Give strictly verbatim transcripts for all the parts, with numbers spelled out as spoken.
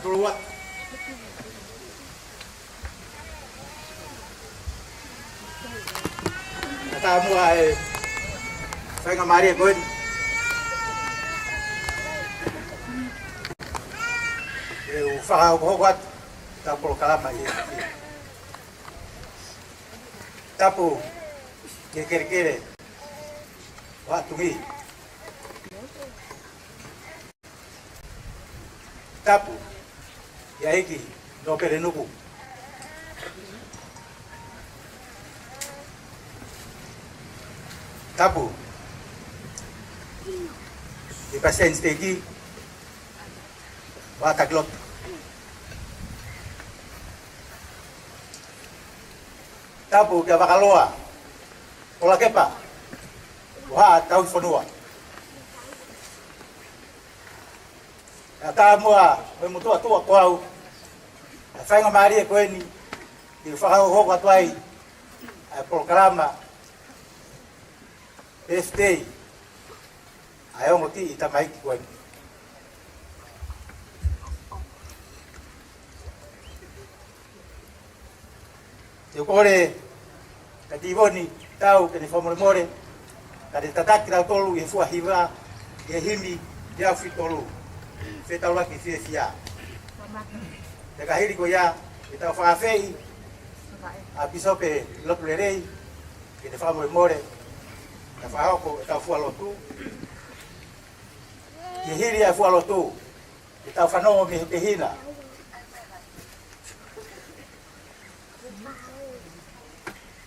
Tolu atu. Kae ʻatā muʻa e faingamālie ko eni ke u fakahokohoko atu ʻetau polokalama ʻi he tapu ki he kelekele ʻo Haʻa Tungi. Tapu ki he ʻEiki Nōpele Nuku. Tapu ki he Palesiteni Siteiki ʻo Haʻa Takilotu. Tapu kia Vakaloa Kolakepa ʻo Haʻa Tauhi Fonua. Kae ʻatā muʻa e motuʻa tuʻa ko au e faingamālie ko eni ke fakahokohoko atu ai ʻa e polokalama birthday ʻa e ongo kiʻi tamaiki ko eni. Te u kole kia Tīvoni Tau ke ne fakamolemole, kae tataki kitautolu ʻi he fua hiva, ʻi he himi, ʻi he afi tolu. Fetaulaki fiefia. Pea ka hili ko ia, ke tau fakaafeʻi ʻa Pīsope Lotulelei ke ne fakamolemole, kae fakahoko ʻetau fua lotu. Ke hili ʻa e fua lotu, ke tau fanongo mei he tehina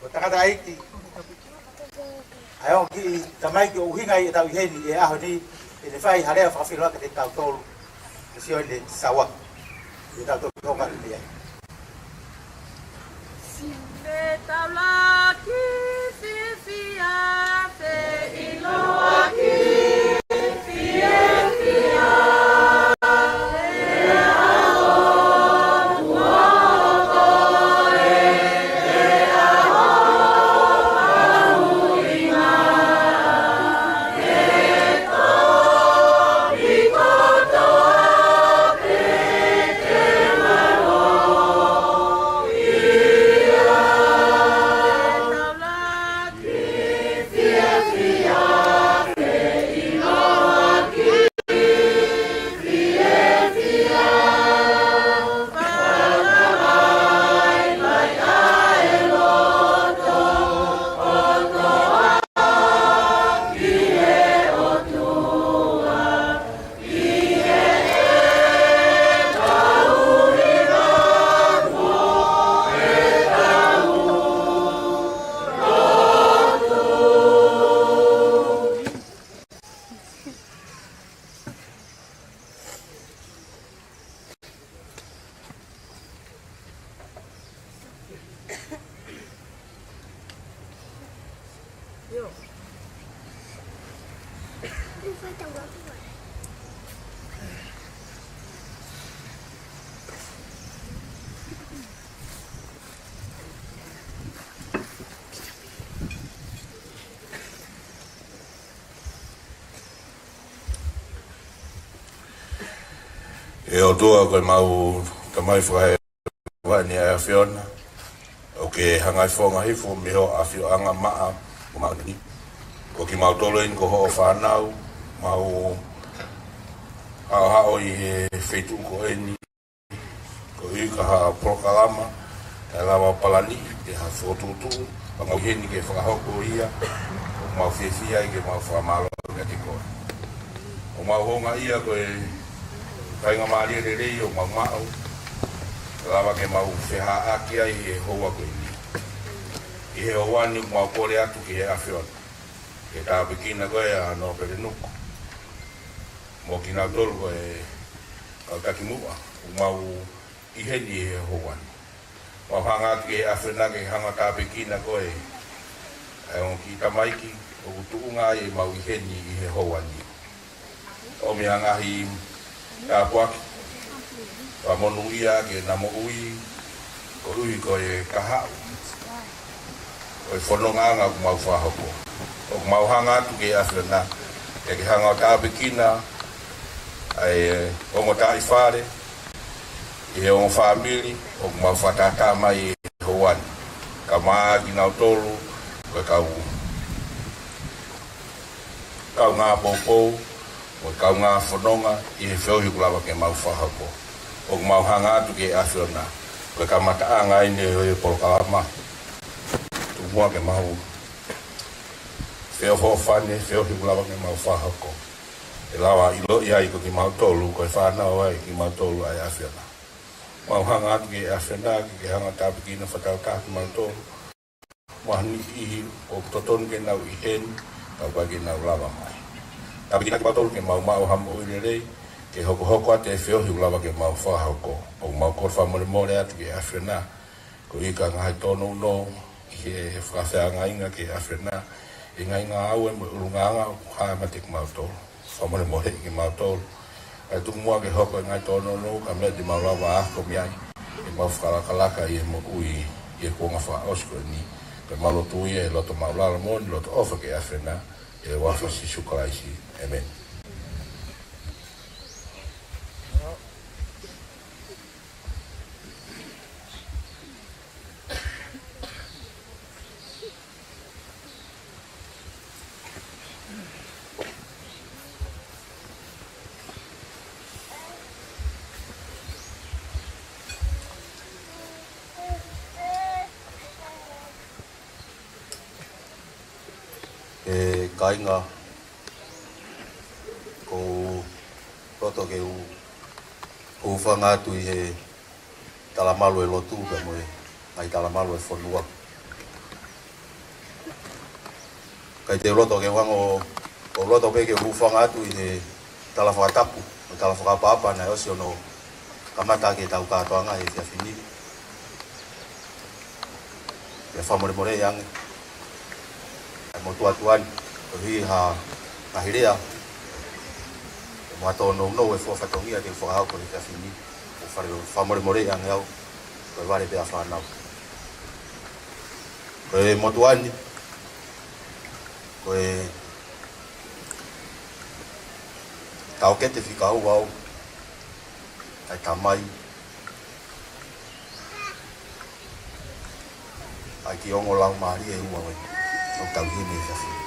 ʻo e tangataʻeiki ʻa e ongo kiʻi tamaiki ʻoku ʻuhinga ai ʻetau ʻi heni he ʻaho ni, ke ne fai ha lea fakafeʻiloaki kiate kitautolu, ke sio ʻene saua ke tau toki hoko atu mei ai. Fetaulaki fiefia, feʻiloaki fiefia. ʻE ʻOtua, ko ʻemau Tamai fakaevaʻe ni ʻa e ʻAfiona, ʻoku ke hangaifofonga hifo mei hoʻo ʻafioʻanga maʻa mo māʻoniʻoni. Ko kimautolu eni ko hoʻo fānau, mau haʻohaʻo ʻi he feituʻu ko eni, koeʻuhi ko ha polokalama ʻe lava palani ke ha fokotuʻutuʻu, pea mau ʻi heni ke fakahoko ia, ʻoku mau fiefia ai ke mau fakamālō kiate koe. ʻOku mau houngaʻia ko e faingamālie lelei ʻoku mau maʻu, lava ke mau feʻaʻaki ai he houa ko eni. ʻI he houa ni ʻoku mau kole atu ki he ʻAfiona ke tāpuekina koe ʻa Nōpele Nuku mo kinautolu ko e kau takimuʻa ʻoku mau ʻi heni he houa ni. Mau hanga atu ki he ʻAfiona ke hanga ʻo tāpuekina koe ʻa e ongo kiʻi tamaiki ʻoku tuʻunga ai ʻemau ʻi heni ʻi he houa ni. ʻOmi ha ngaahi tāpuaki, fakamonūʻia ʻaki ʻena moʻui, koeʻuhi ko e kahaʻu ʻo e fonongaʻanga ʻoku mau fakahoko. ʻOku mau hanga atu ki he ʻAfiona ke ke hanga ʻo tāpuekina ʻa e ongo taaʻi fale, ʻi he ongo fāmili ʻoku mau fakatātā mai ʻi he houa ni. Kae ʻumaʻā kinautolu ko e kau, kaungā poupou mo e kaungā fononga ʻi he feohi ʻoku lava ke mau fakahoko. ʻOku mau hanga atu ki he ʻAfiona, ko e kamataʻanga eni ʻo e polokalama. Tuku muʻa ke mau feʻofoʻofani he feohi ʻoku lava ke mau fakahoko. ʻE lava ʻiloʻi ai ko kimautolu, ko e fānau ai kimautolu ʻa e ʻAfiona. Mau hanga atu ki he ʻAfiona ke ke hanga ʻo tāpuekina fakataha kimautolu mo ha niʻihi ʻoku totonu ke nau ʻi heni, ka ʻoku ʻikai ke nau lava mai. Tāpuekina kimautolu ke mau maʻu ha moʻui lelei, ke hokohoko atu e feohi ʻoku lava ke mau fakahoko. ʻOku mau kole fakamolemole atu ki he ʻAfiona, koeʻuhi ko e ngaahi tōnounou ʻi he fakafeangainga ki he ʻAfiona, ʻi he ngaahi ngāue mo e ʻulungaanga ʻoku hā meiate kimautolu. Fakamolemoleʻi kimautolu. Kae tuku muʻa ke hoko e ngaahi tōnounou ko e meʻa te mau lava ako mei ai, ke mau fakalakalaka ʻi he moʻui ʻi he kuonga fakaʻosi ko eni. Pea mau lotu ia ʻi he loto māʻulalo moʻoni, loto ʻofa ki he ʻAfiona, ʻi he huafa ʻo Sīsū Kalaisi. ʻĒmeni. ʻE kāinga, ʻoku ou loto ke u hūfanga atu ʻi he talamalu ʻo e lotu pea mo e ngaahi talamalu ʻo e fonua. Kae te u loto ke u hanga ʻo, ʻoku ou loto pē ke u hūfanga atu ʻi he tala fakatapu mo e tala fakaʻapaʻapa naʻe ʻosi hono kamata ʻaki ʻetau kātoanga he efiafi ni. Pea fakamolemoleʻi ange ʻa e motuʻa tuʻa ni, koeʻuhi ha ngaahi lea mo ha tōnounou ʻe fua fatongia te u fakahoko he efiafi ni. ʻOku ou fale fakamolemoleʻi ange au, ko e vale pē ʻa e fānau. Ko e motuʻa ni, ko e taʻokete fika ua ʻo e tamai ʻa e kiʻi ongo laumālie ʻe ua ʻoku tau ʻi heni he efiafi ni.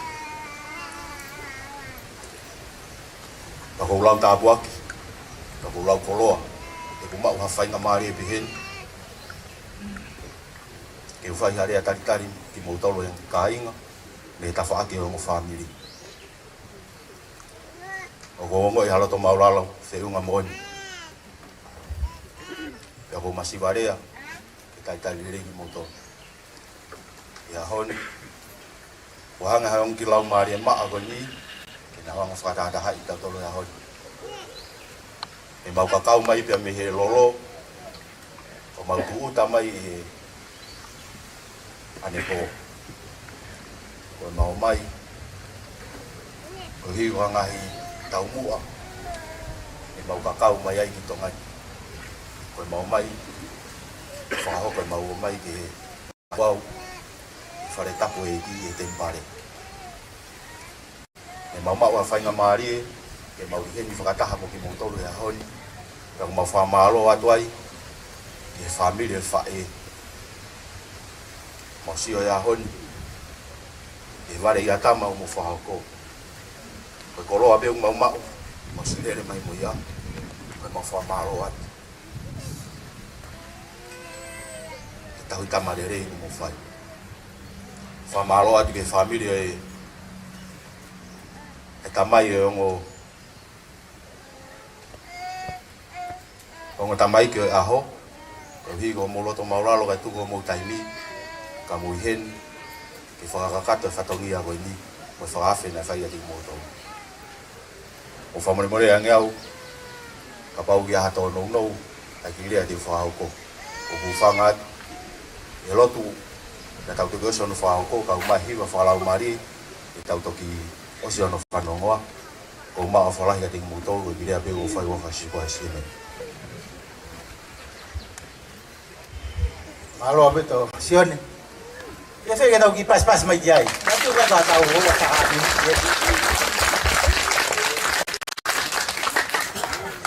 Ka ʻoku ou lau tāpuaki, ka ʻoku ou lau koloa, he ʻoku ou maʻu ha faingamālie pehē ni ke u fai ha lea talitali kimoutolu e kāinga mei he tafaʻaki ʻo e ongo fāmili. ʻOku ou ongoʻi ha loto māʻulalo feʻunga moʻoni. Pea ʻoku ou masiva lea ke talitali lelei kimoutolu he ʻaho ni. Kuo hanga ʻe he ongo kiʻi laumālie maʻa ko eni ke nau hanga ʻo fakatahatahaʻi kitautolu he ʻaho ni. Mei heʻemau kakau mai pea mei he lolo, ʻo mau tūʻuta mai ʻi he ʻanepō. Ko ʻemau ō mai, koeʻuhi ko e ngaahi taumuʻa ʻemau kakau mai ai ki Tonga ni. Ko ʻemau ō mai, fakahoko ʻemau ō mai ki he ʻaho ʻi he fale tapu ʻo e ʻEiki ʻi he temipale. ʻOku mau maʻu ha faingamālie ke mau ʻi heni fakataha mo kimoutolu he ʻaho ni. Pea ʻoku mau fakamālō atu ai ki he fāmili ʻo e faʻē. Mau sio he ʻaho ni ki he vale ʻi ʻAtama ʻoku mou fakahoko. Ko e koloa pē ʻoku mau maʻu, mau sio lelei mai mo ia. Pea mau fakamālō atu he tauhi tama lelei ʻoku mou fai. Fakamālō atu ki he fāmili ʻo e, e tamai ʻo e ongo, ongo tamaiki ʻo e ʻaho, koeʻuhi ko hoʻomou loto māʻulalo kae tuku hoʻomou taimi, ka mou ʻi heni ke fakakakato e fatongia ko eni, mo e fakaafe naʻe fai ʻiate kimoutolu. ʻOku ou fakamolemole ange au kapau ʻoku ʻi ai ha tōnounou ʻa e kiʻi lea te u fakahoko. ʻOku ou hūfanga atu he lotu naʻa tau toki ʻosi hono fakahoko, kae ʻumaʻā e hiva fakalaumālie te tau toki ʻosi hono fanongoa. ʻOku ou maʻu ʻa e fakalahi kiate kimoutolu, ko e kiʻi lea pē ʻoku ou fai ʻi he huafa ʻo Sīsū Kalaisi, ʻēmeni. Mālō ʻaupito, Sione. ʻIo, fēfē ke tau kiʻi pasipasi mai ki ai? Tau kiʻi kata tau ua taha ni.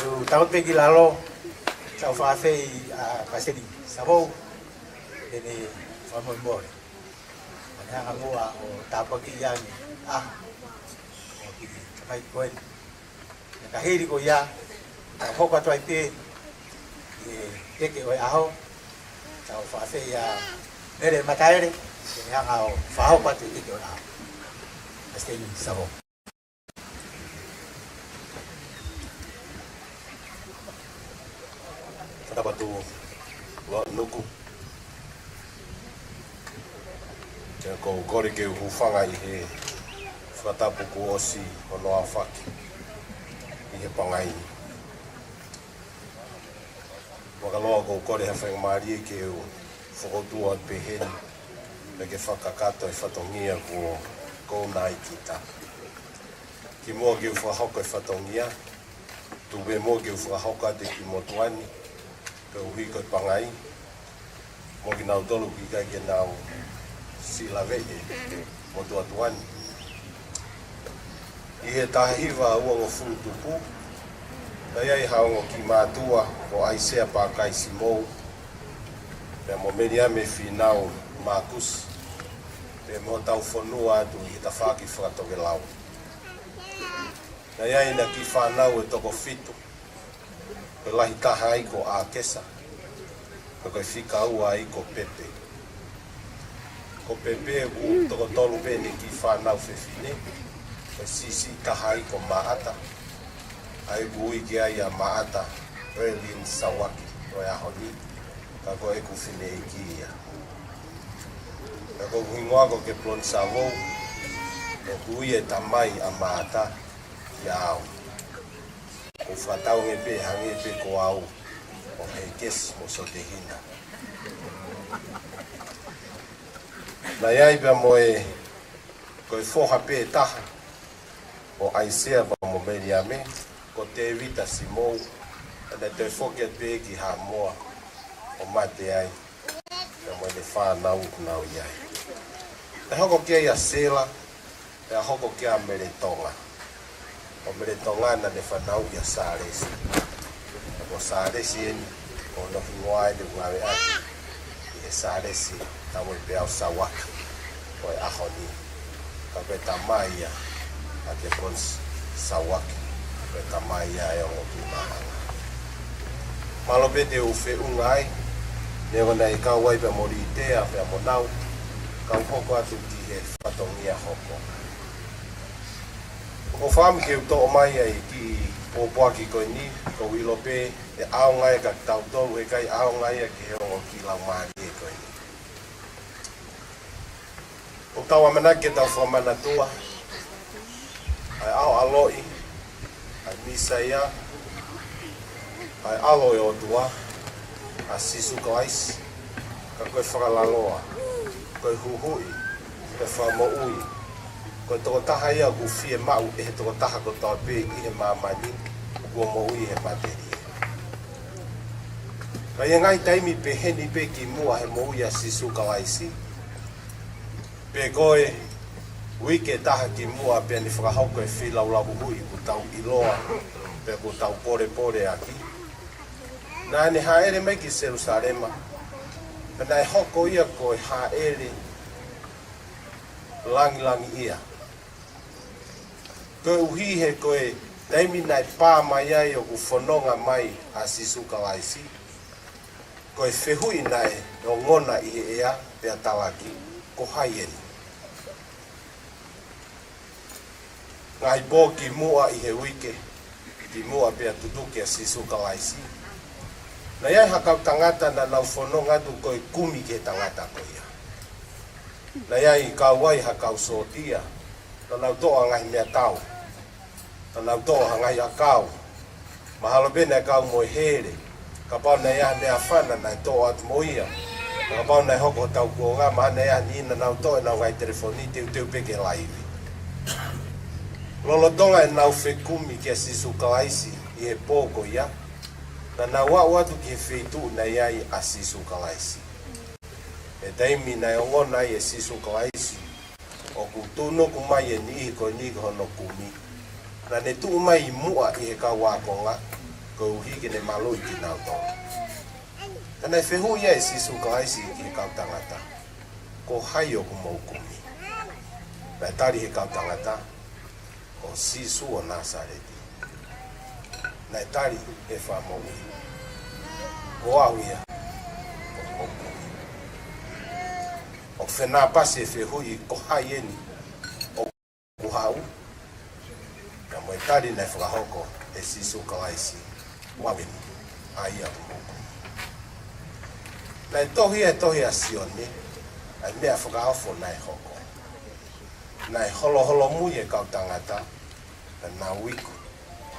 ʻIo, tau pē ki lalo. Tau fakaafeʻi ʻa Palesiteni Savou ke ne fakamolemole. Ka ne hanga muʻa ʻo tāpuakiʻi ange ʻa e kiʻi tamai ko eni. Ka hili ko ia, tau hoko atu ai pē ʻi he teke ʻo e ʻaho, tau fakaafeʻi ʻa Mele Mataele ke ne hanga ʻo fakahoko atu e teke ʻo e ʻaho. Palesiteni Savou. Fakatapu atu Lord Nuku. Pea ʻoku ou kole ke u hūfanga ʻi he fakatapu kuo ʻosi hono aofaki ʻi he pangai ni. Makaloa ʻoku ou kole ha faingamālie ke u fokoutua pehē ni, pea ke fakakakato e fatongia kuo ʻosi ʻi kita. Kimuʻa ke u fakahoko e fatongia, tuku pē muʻa ke u fakahoko atu e kiʻi motuʻa ni, koeʻuhi ko e pangai, mo kinautolu ʻoku ʻikai ke nau siʻi laveʻi e motuʻa tuʻa ni. ʻI he taha hiva uongofulu tupu, naʻe ʻi ai ha ongo kiʻi mātuʻa ko ʻAisea Pakai Simou, pea mo Meliame Fīnau Mākusi, pea mo hotau fonua atu ʻi he tafaʻaki fakatokelau. Naʻe ʻi ai ʻena kiʻi fānau ʻe toko fitu, ko e lahi taha ai ko ʻAkesa, pea ko e fika ua ai ko Pepe. Ko Pepe ʻoku toko tolu pē ʻene kiʻi fānau fefine, ko e siʻisiʻi taha ai ko Maʻata, ʻa ia ʻoku ui ki ai ʻa Maʻata Erlin Sauaki ʻo e ʻaho ni, ka ko ʻeku fineʻeiki ia. Ka ko hoku hingoa ko Keplon Savou, ʻoku ui e tamai ʻa Maʻata kiate au. ʻOku ou fakatauange pē, hangē pē ko au, ʻo Hēkesi mo Sotehina. Naʻe ʻi ai pea mo e, ko e foha pē ʻe taha ʻo ʻAisea pea mo Meliame, ko Tēvita Simou, naʻe toe foki atu pē ki Haʻamoa ʻo mate ai, pea mo ʻene fānau ʻoku nau ʻi ai. Naʻe hoko ki ai ʻa Sela, pea hoko ki ai ʻa Meletonga. Ko Meletonga naʻa ne fanauʻi ʻa Sālesi. Ko Sālesi eni, ko hono hingoa eni ʻoku ngāueʻaki ʻi he Sālesi Tauaipeau Sauaki ʻo e ʻaho ni. Ka ko e tamai ia ʻa Keplon Sauaki, ko e tamai ia ʻa e ongo kiʻi māhanga. Mahalo pē te u feʻunga ai, neongo naʻe kau ai pea mo Litea pea mo Nau, kau hoko atu ki he fatongia hoko. ʻOku ou fakaʻamu ke u toʻo mai ʻa e kiʻi pōpoaki ko eni, ʻoku ou ʻilo pē ʻe ʻaonga ia kiate kitautolu, heʻikai ʻaonga ia ki he ongo kiʻi laumālie ko eni. ʻOku tau ʻamanaki ke tau fakamanatua ʻa e ʻAlo ʻAloʻi, ʻa e Mīsaia, ʻa e ʻAlo ʻo e ʻOtua, ʻa Sīsū Kalaisi, ka ko e fakalaloa, ko e huhuʻi, ko e fakamoʻui, ko e tokotaha ia ʻoku fiemaʻu ʻe he tokotaha kotoa pē ʻi he māmani, ʻoku moʻui he matelie. Ka ʻi he ngaahi taimi peheni pē kimuʻa he moʻui ʻa Sīsū Kalaisi, pe ko e uike ʻe taha kimuʻa pea ne fakahoko e feilaulau huhuʻi ʻoku tau ʻiloa, pea ʻoku tau pōlepole ʻaki, naʻa ne hāʻele mai ki Selusalema, pea naʻe hoko ia ko e hāʻele langilangiʻia. Koeʻuhi he ko e taimi naʻe pā mai ai ʻoku fononga mai ʻa Sīsū Kalaisi, ko e fehuʻi naʻe ongona ʻi he ʻea pea talaki, ko hai eni? Ngaahi pō kimuʻa ʻi he uike, kimuʻa pea tutuki ʻa Sīsū Kalaisi, naʻe ʻi ai ha kau tangata naʻa nau fononga atu ko e kumi ki he tangata ko ia. Naʻe ʻi ai, kau ai ha kau sōtia, naʻa nau toʻo ha ngaahi meʻatau, naʻa nau toʻo ha ngaahi ʻakau, mahalo pē naʻe kau mo e hele, kapau naʻe ʻi ai ha meʻafana naʻe toʻo atu mo ia, kapau naʻe hoko hotau kuonga, mahalo naʻe ʻi ai ha niʻihi naʻa nau toʻo ʻenau ngaahi telefoni, teuteu pē ke laivi. Lolotonga ʻenau fekumi kia Sīsū Kalaisi ʻi he pō ko ia, naʻa nau aʻu atu ki he feituʻu naʻe ʻi ai ʻa Sīsū Kalaisi. ʻI he taimi naʻe ongona ai ʻe Sīsū Kalaisi ʻoku tuʻunuku mai e niʻihi ko eni ko hono kumi, naʻa ne tuʻu mai ʻi muʻa ʻi he kau ākonga, koeʻuhi ke ne maluʻi kinautolu. Ka naʻe fehuʻi ia ʻe Sīsū Kalaisi ki he kau tangata, ko hai ʻoku mou kumi? Naʻe tali ʻe he kau tangata, ko Sīsū ʻo Nāsaleti. Naʻe tali ʻe he Fakamoʻui, ko au ia ʻoku mou kumi. ʻOku fenāpasi e fehuʻi ko hai eni ʻoku haʻu, ka mo e tali naʻe fakahoko ʻe Sīsū Kalaisi, ko au eni, ʻa ia ʻoku mou kumi. Naʻe tohi ʻi he tohi ʻa Sione ʻa e meʻa fakaofo naʻe hoko. Naʻe holoholomui e kau tangata, naʻa nau iku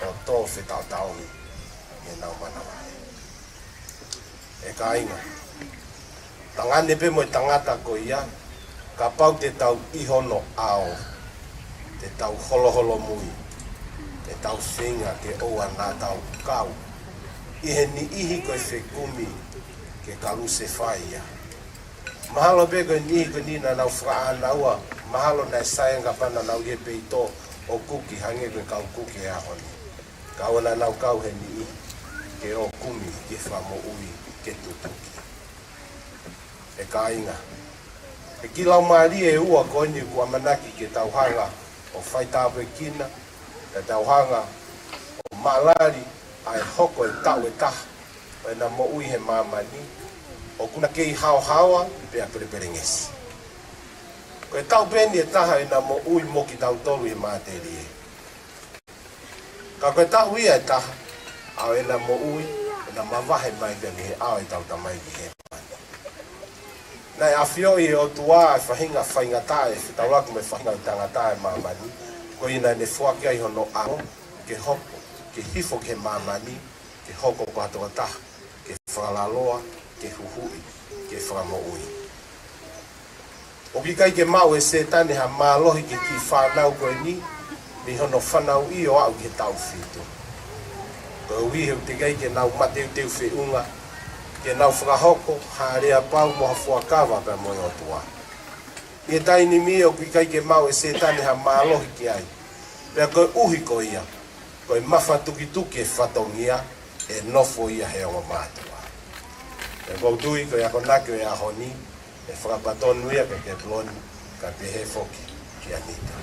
ʻo tō fetaʻotaʻomi ʻi heʻenau manavahē. ʻE kāinga, tangane pē mo e tangata ko ia, kapau te tau ʻi hono ʻao, te tau holoholomui, te tau feinga ke ʻoua naʻa tau kau ʻi he niʻihi ko e fekumi ke kalusefai ia. Mahalo pē ko e niʻihi ko eni naʻa nau fakaʻānaua, mahalo naʻe sai ange kapau naʻa nau ʻi he peito ʻo kuki hangē ko e kau kuki he ʻaho ni. Ka ʻoua naʻa nau kau he niʻihi ke ō kumi ki he Fakamoʻui ke tutuki. ʻE kāinga, ʻe kiʻi laumālie ʻe ua ko eni ʻoku ʻamanaki ke tau hanga ʻo faitāpuekina, ke tau hanga ʻo maʻalali ʻa e hoko e taʻu ʻe taha ʻo ʻena moʻui he māmani, ʻoku na kei haohaoa pea pelepelengesi. Ko e taʻu pē eni ʻe taha ʻena moʻui mo kitautolu ʻi he matelie. Ka ko e taʻu ia ʻe taha ʻo ʻena moʻui, ʻena mavahe mai pea mei he ʻao ʻetau Tamai ʻi hēvani. Naʻe ʻafioʻi ʻe he ʻOtua e faʻahinga faingataʻa ʻe fetaulaki mo e faʻahinga ʻo e tangata ʻi māmani, ko ia naʻa ne foaki ai hono ʻAlo ke hoko, ke hifo ki he māmani, ke hoko ko ha tokotaha ke fakalaloa, ke huhuʻi, ke fakamoʻui. ʻOku ʻikai ke maʻu ʻe Sētane ha mālohi ki he kiʻi fānau ko eni, mei hono fanauʻi ʻo aʻu ki he taʻu fitu. Koeʻuhi he ʻoku teʻeki ai ke nau mateuteu feʻunga ke nau fakahoko ha aleapau mo ha fuakava pea mo e ʻOtua. ʻI he taimi ni ʻoku ʻikai ke maʻu ʻe Sētane ha mālohi ki ai. Pea koeʻuhi ko ia, ko e mafatukituki e fatongia, ʻe nofo ia he ongo mātuʻa. Pea ʻoku ou tui ko e akonaki ʻo e ʻaho ni, ʻe fakapatonu ia kia Kepuloni, kae pehē foki kia Nita.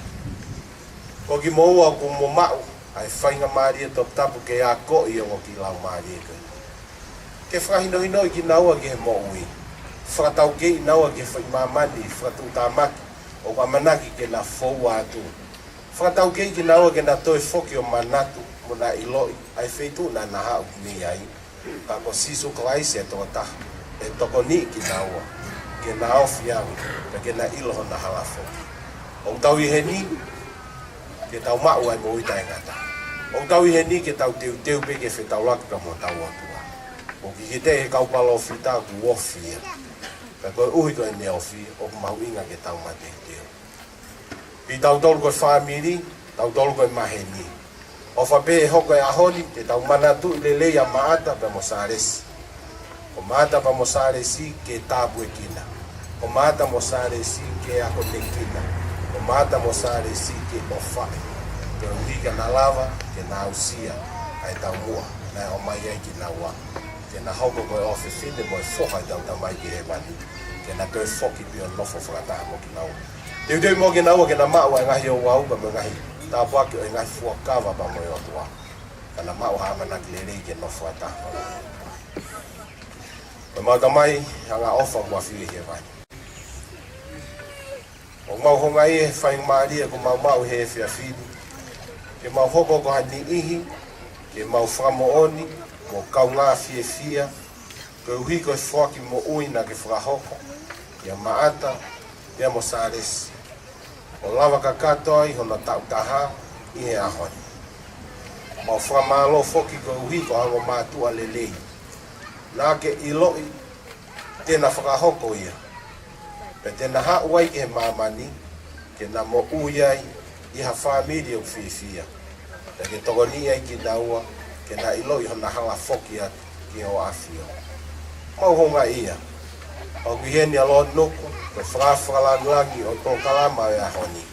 Ko kimoua ʻoku mo maʻu ʻa e faingamālie toputapu ke akoʻi ʻa e ongo kiʻi laumālie ko eni, ke fakahinohinoʻi kinaua ki he moʻui, fakataukei kinaua ki he faʻahi māmani fakatuʻutāmaki ʻoku ʻamanaki ke na foua atu. Fakataukei kinaua ke na toe foki ʻo manatu mo na ʻiloʻi ʻa e feituʻu naʻa na haʻu mei ai. Ka ko Sīsū Kalaisi ʻa e tokotaha ʻe tokoniʻi kinaua ke na ofi ange, pea ke na ʻilo hona hala foki. ʻOku tau ʻi heni ke tau maʻu ʻa e moʻui taʻengata. ʻOku tau ʻi heni ke tau teuteu pē ke fetaulaki pea mo hotau ʻOtua. ʻOku ʻikai ke teʻeki he kau palōfita ʻoku ofi ia. Ka koeʻuhi ko ʻene ofi, ʻoku mahuʻinga ke tau mateuteu. Pea tautolu ko e fāmili, tautolu ko e maheni. ʻOfa pē ʻe hoko e ʻaho ni, te tau manatuʻi lelei ʻa Maʻata pea mo Sālesi. Ko Maʻata pea mo Sālesi ke tāpuekina. Ko Maʻata mo Sālesi ke akonekina. Ko Maʻata mo Sālesi ke ʻofaʻi. Koeʻuhi ke na lava, ke na aʻusia ʻa e taumuʻa naʻe ʻomai ai kinaua, ke na hoko ko e ʻofefine mo e foha ʻetau Tamai ʻi hēvani, ke na toe foki pē ʻo nofo fakataha mo kinaua. Teuteu mo kinaua ke na maʻu ʻa e ngaahi ouau pea mo e ngaahi tāpuaki ʻo e ngaahi fuakava pea mo e ʻOtua. Ka na maʻu ha ʻamanaki lelei ke nofo fakataha mo e ʻOtua. Ko ʻemau Tamai angaʻofa ʻoku ʻafio ʻi hēvani, ʻoku mau houngaʻia he faingamālie ʻoku mau maʻu he efiafi ni, ke mau hoko ko ha niʻihi ke mau fakamoʻoni mo kaungā fiefia, koeʻuhi ko e foaki moʻui naʻa ke fakahoko kia Maʻata pea mo Sālesi, ʻo lava kakato ai hono taʻu taha ʻi he ʻaho ni. Mau fakamālō foki koeʻuhi ko ha ongo mātuʻa lelei. Naʻa ke ʻiloʻi te na fakahoko ia, pea te na haʻu ai ki he māmani, ke na moʻui ai ʻi ha fāmili ʻoku fiefia, pea ke tokoniʻi ai kinaua ke na ʻiloʻi hona hala foki atu ki hoʻo ʻafio. Mau houngaʻia ʻoku ʻi heni ʻa Lord Nuku, ko e fakaafe fakalāngilangi ʻo e polokalama ʻo e ʻaho ni.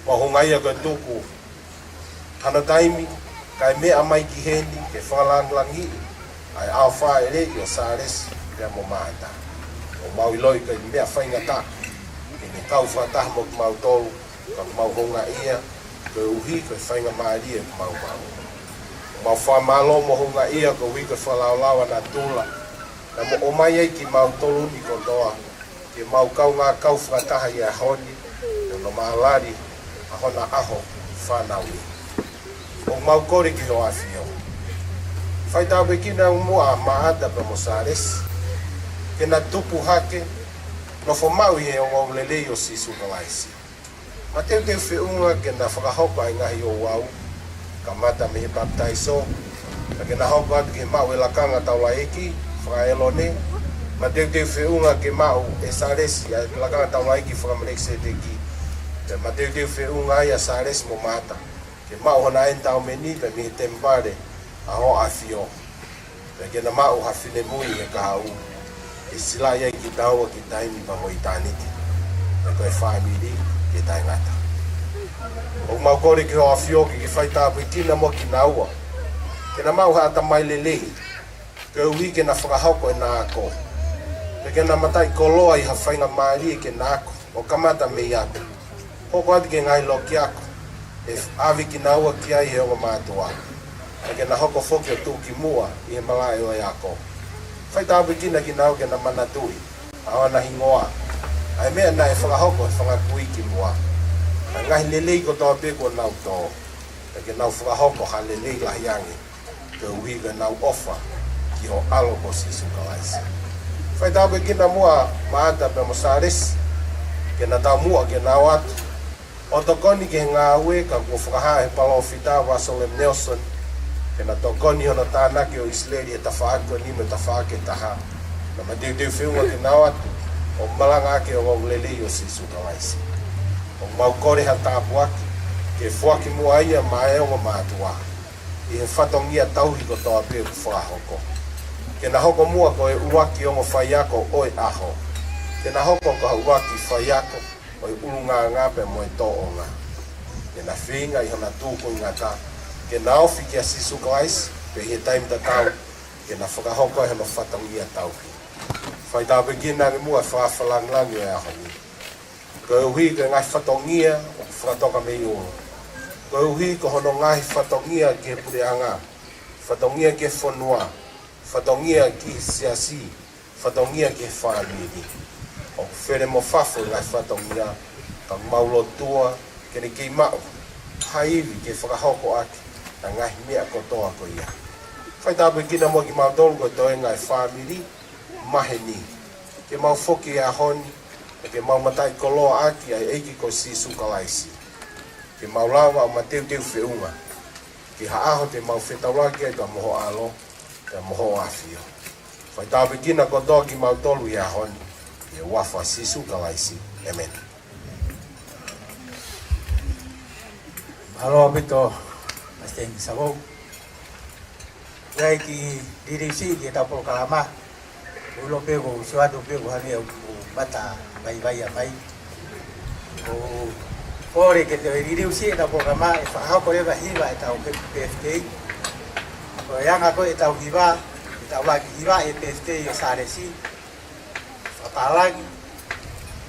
Mau houngaʻia ko e tuku hano taimi Kae meʻa mai ki heni ke fakalāngilangiʻi ʻa e ʻaofāʻeleʻi ʻo Sālesi pea mo Māʻata. ʻOku mau ʻiloʻi ko e meʻa faingataʻa ke ne kau fakataha mo kimautolu, ka ʻoku mau houngaʻia koeʻuhi ko e faingamālie ʻoku mau maʻu. ʻOku mau fakamālō mo houngaʻia koeʻuhi ko e fakalaolao ʻa natula, naʻa mo ʻomai ai kimautolu ni kotoa ke mau kaungā kau fakataha ʻi he ʻaho ni, ʻi hono mālali ʻa hona ʻaho fānau ni. ʻOku mau kole ki hoʻo ʻAfio, faitāpuekina muʻa ʻa Māʻata pea mo Sālesi, ke na tupu hake, nofo maʻu ʻi he ongoongolelei ʻo Sīsū Kalaisi. Mateuteu feʻunga ke na fakahoko ʻa e ngaahi ouau, kamata mei he papitaiso, pea ke na hoko atu ki he maʻu e lakanga taulaʻeiki fakaʻĒlone. Mateuteu feʻunga ke maʻu ʻe Sālesi ʻa e lakanga taulaʻeiki fakaMelekiseteki. Pea mateuteu feʻunga ai ʻa Sālesi mo Māʻata ke maʻu hona ʻenitaumeni pea mei he temipale ʻa hoʻo ʻAfio. Pea ke na maʻu ha finemui ʻi he kahaʻu ke silaʻi ai kitaua ki taimi pea mo ʻitāniti, pea ko e fāmili ke taʻengata. ʻOku mau kole ki hoʻo ʻAfio ke ke faitāpuekina muʻa kinaua, ke na maʻu ha ʻatamai lelei, koeʻuhi ke na fakahoko ʻena ako, pea ke na mataʻikoloa ʻi ha faingamālie ke na ako ʻo kamata mei ʻapi, hoko atu ki he ngaahi loki ako ʻe ʻave kinaua ki ai ʻe he ongo mātuʻa, pea ke na hoko foki ʻo tuʻukimuʻa ʻi he malaʻe ʻo e ako. Faitāpuekina kinaua ke na manatuʻi ʻa hona hingoa, ʻa e meʻa naʻe fakahoko ʻe he fanga kui kimuʻa, ʻa e ngaahi lelei kotoa pē kuo nau tō, pea ke nau fakahoko ha lelei lahi ange, koeʻuhi ko ʻenau ʻofa ki ho ʻAlo ko Sīsū Kalaisi. Faitāpuekina muʻa Māʻata pea mo Sālesi, ke na taumuʻa ke na ō atu ʻo tokoni ki he ngāue, ka kuo fakahā ʻe he palōfita Russell M. Nelson ke na tokoni hono tānaki ʻo ʻIsileli he tafaʻaki ko eni mo e tafaʻaki ʻe taha. Naʻa mateuteu feʻunga ke na ō atu ʻo malangaʻaki ʻa e ongoongolelei ʻo Sīsū Kalaisi. ʻOku mau kole ha tāpuaki ke foaki muʻa ia maʻa e ongo mātuʻa ʻi he fatongia tauhi kotoa pē ʻoku fakahoko. Ke na hoko muʻa ko e ʻuluaki ongo faiako ʻo e ʻaho. Ke na hoko ko ha ʻuluaki faiako ʻo e ʻulungaanga pea mo e tōʻonga. Ke na feinga ʻi hona tūkuingata ke na ofi kia Sīsū Kalaisi, pea ʻi he taimi tatau ke na fakahoko ai hono fatongia tauhi. Faitāpuekina ange muʻa e fakafakalāngilangi ʻo e ʻaho ni, koeʻuhi ko e ngaahi fatongia ʻoku fakatoka mei ʻolunga, koeʻuhi ko hono ngaahi fatongia ki he puleʻanga, fatongia ki he fonua, fatongia ki he siasi, fatongia ki he fāmili. ʻOku fele mo fafo e ngaahi fatongia, ka ʻoku mau lotua ke ne kei maʻu ha ivi ke fakahoko ʻaki ʻa e ngaahi meʻa kotoa ko ia. Faitāpuekina muʻa kimautolu ko e toenga ʻo e fāmili maheni, ke mau foki he ʻaho ni, ke mau mataʻikoloa ʻaki ʻa e ʻEiki ko Sīsū Kalaisi, ke mau lava ʻo mateuteu feʻunga ki ha ʻaho te mau fetaulaki ai pea mo ho ʻAlo, pea mo hoʻo ʻAfio. Faitāpuekina kotoa kimautolu he ʻaho ni, ʻi he huafa ʻo Sīsū Kalaisi. ʻĒmeni. Mālō ʻaupito, Palesiteni Savou. ʻI he kiʻi liliu siʻi ki heʻetau polokalama, ʻoku ou ʻilo pē ʻoku ou sio atu pē ʻoku hangē ʻoku mata vaivai ʻa mai. ʻOku ou kole ke toe liliu siʻi ʻetau polokalama, ʻe fakahoko leva e hiva ʻetau happy birthday. Ko e anga ko ē ʻetau hiva, ʻetau ʻuluaki hiva ʻi he birthday ʻo Sālesi, fakapālangi,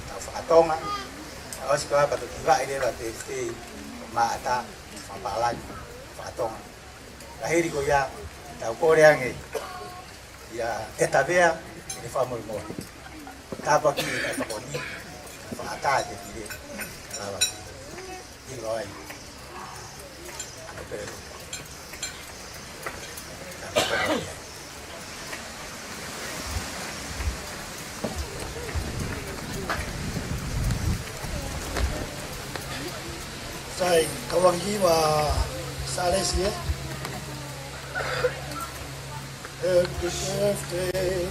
tau fakatonga, ʻosi ko ia pea toki hivaʻi leva e birthday ʻo Māʻata, fakapālangi, fakatonga. Ka hili ko ia, tau kole ange ʻia ʻEtavea ke ne fakamolemole. Tāpuakiʻi e fakamolemole, fakaʻatā e tefito, lava. ʻIlo ai. Sai, kau ʻuluaki hiva Sālesi, ē? Happy birthday.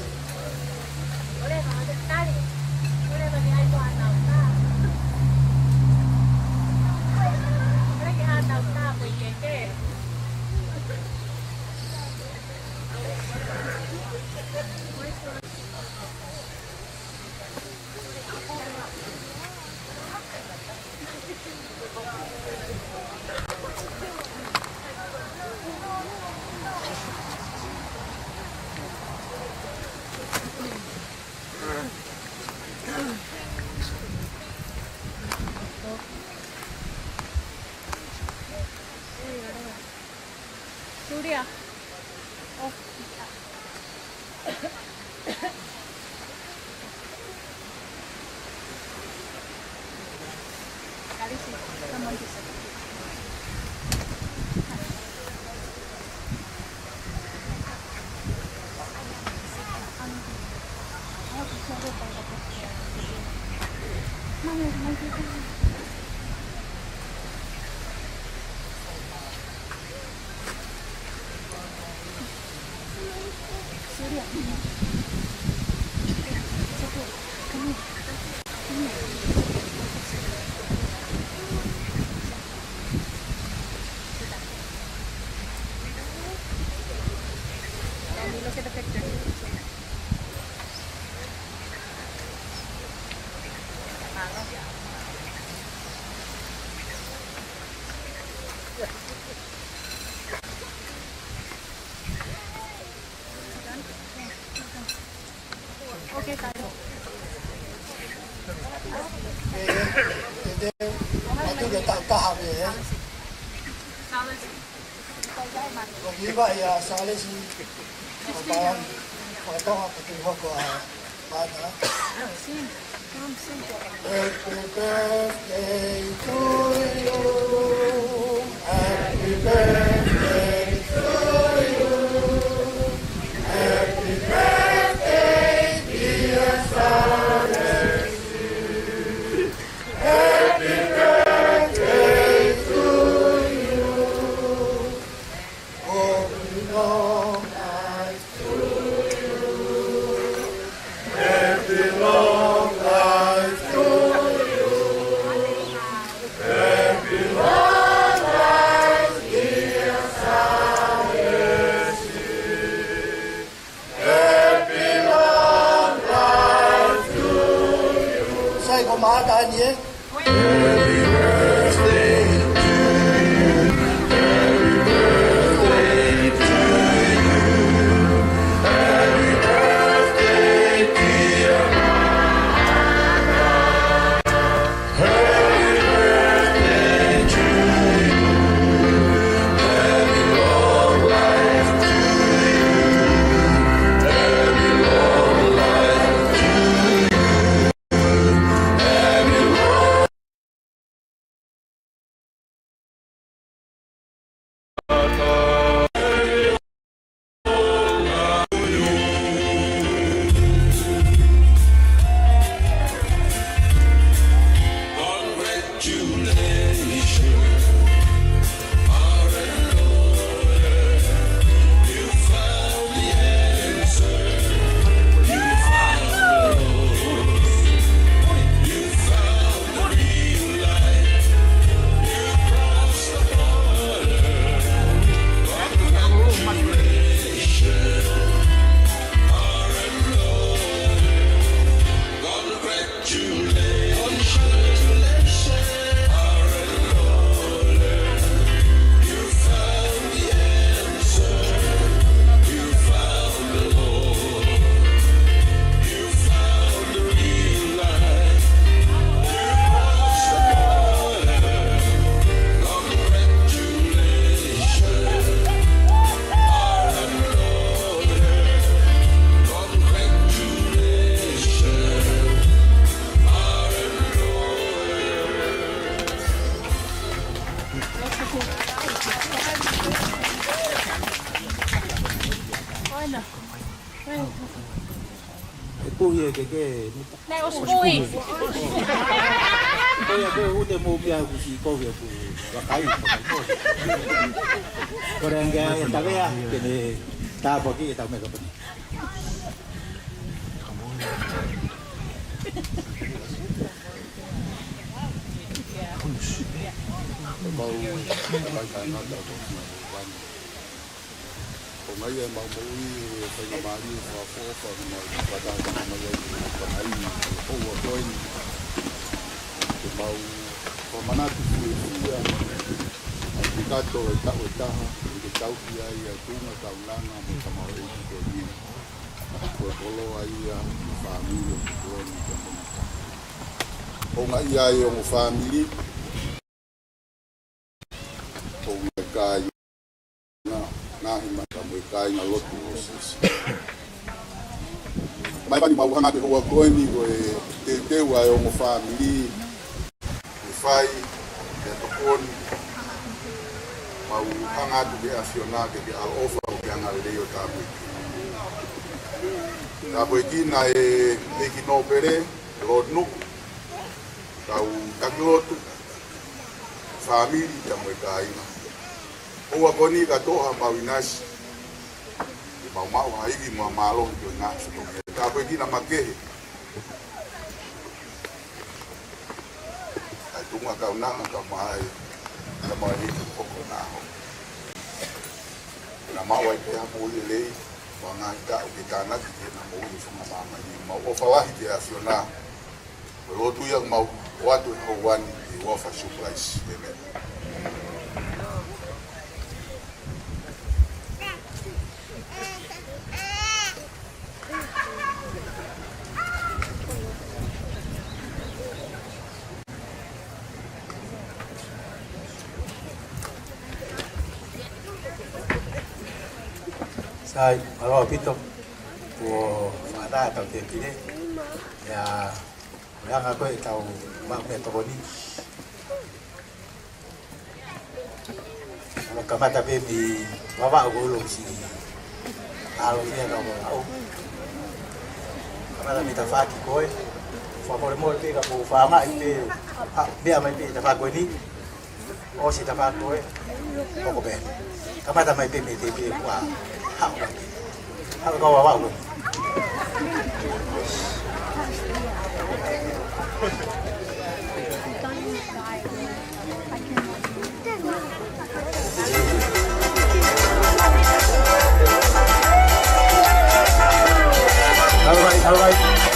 Ko e hiva ia Salesi, ko e pālangi faka-Tonga ko e hoko ʻa Happy birthday to you. Happy birthday to you. Happy birthday, dear Salesi. Happy birthday to you. Happy long life to you. Happy long life to you. Happy long life, dear Salesi. Happy long life to you. Sai ko Maʻata ni ē. Happy birthday to you. Happy birthday to you. Happy birthday, dear Maʻata. Happy birthday to you. Happy long life to you. Happy long life to you. Happy long E puhi e keke, ne ta- Nē, ʻosi puhi. Ko ia ko e ute mo pia kusi ko ia ku vakai. Ko e anga e tavea, ke ne tāpuaki e tau meka pani. Mau, ʻo ngai e mau moʻui, e faingamālie, fakaʻofoʻofa, mau fakataha mai ai, ʻo ngai, ʻo ua koeni. Ke mau fakamanatu fiefia, ʻa e pikato e taʻu ʻe taha, ke tauhi ai ʻa e tuʻunga kaunanga mo e tamaioʻeiki ko eni. Ko e koloa ia, fāmili ʻo Koloni Kapenata. ʻO ngai ai ʻo mo fāmili, ʻo ngai kai, na, na Mahi mai ka mo e kāinga lotu ʻo Sīsū. Mai pani mau hanga atu he houa ko eni ko e teuteu ʻa e ongo fāmili. ʻE fai, ʻe tokoni, mau hanga atu ki he ʻAfiona ke ke ʻaloʻofa ʻo ke anga lelei ʻo tāpuekina. Tāpuekina e ʻEiki Nōpele, Lord Nuku, kau taki lotu, fāmili, pea mo e kāinga. Houa ko eni ka toʻo ha mau ʻinasi, ke mau maʻu ha ivi mo e mālohi ko e ngaahi fatongia. Tāpuekina makehe ʻa e tuʻunga kaunanga ka mai, ka mai ni ko ko na ho. Na mau ai pē ha moʻui lelei, mo e ngaahi taʻu ke tānaki ke na moʻui he funga māmani. Mau ʻofa lahi ki he ʻAfiona. Ko e lotu ia mau ʻoatu he houa ni, ʻi he huafa ʻo Sīsū Kalaisi. ʻĒmeni. Sai, mālō ʻaupito, kuo fakaʻatā ʻetau tēpile. ʻIa, ko e anga ko ē ʻetau maʻu meʻatokoni. Kamata pē mei Vavaʻu ko e ulo ʻosi. ʻAlo fia ka mo au. Kamata mei tafaʻaki ko ē. Fakamolemole pē ka ʻoku ou fāmaʻi pē. Ha, meʻa mai pē tafaʻaki ko eni. ʻOsi tafaʻaki ko ē. Hoko pē. Kamata mai pē mei te pē kua. Haʻu mai pē. Haʻu ka Vavaʻu. All right, all right.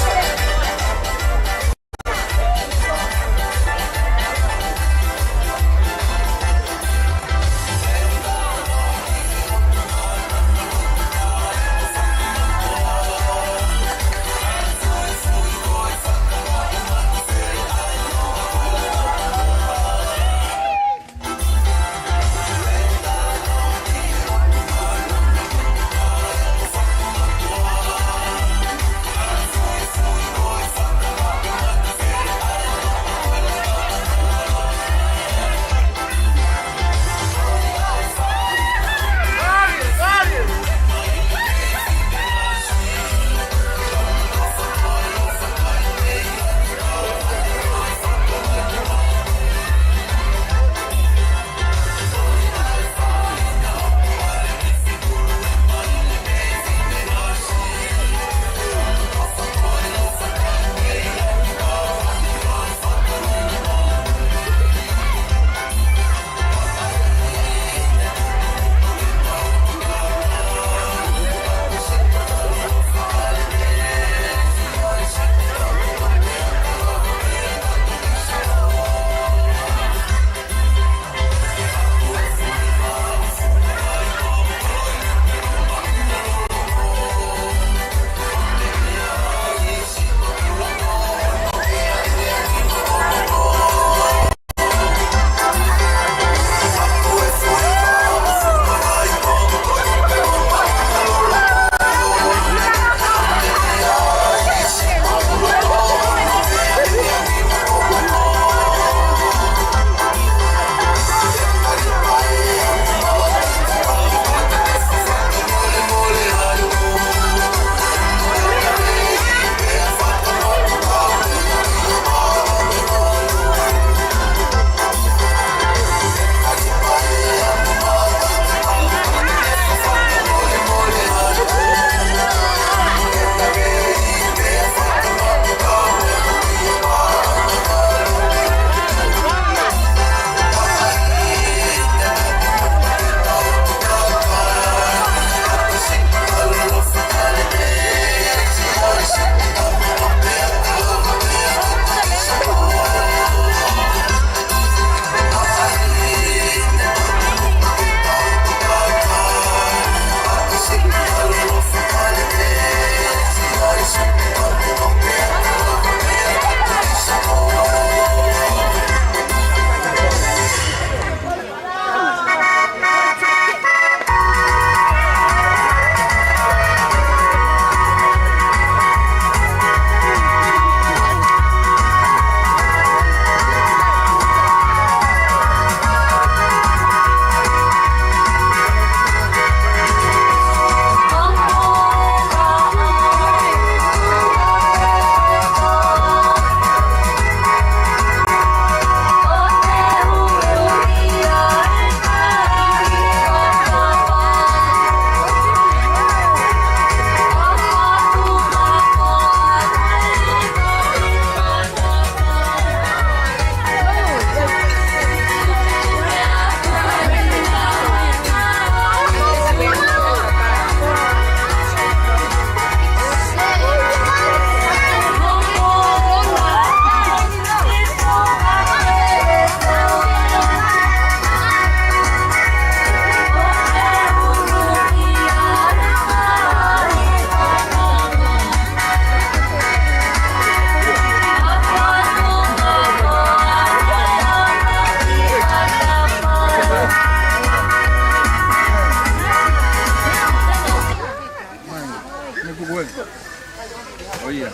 ʻO ia.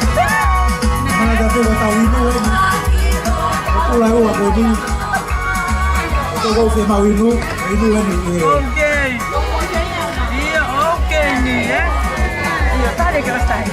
Mana ka te wa tau inu eni. Ko la ua ko ni. Ko ko se mau inu, inu eni, ē. Ok. Ia, ok ni, ē. Ia, tale ke rastai.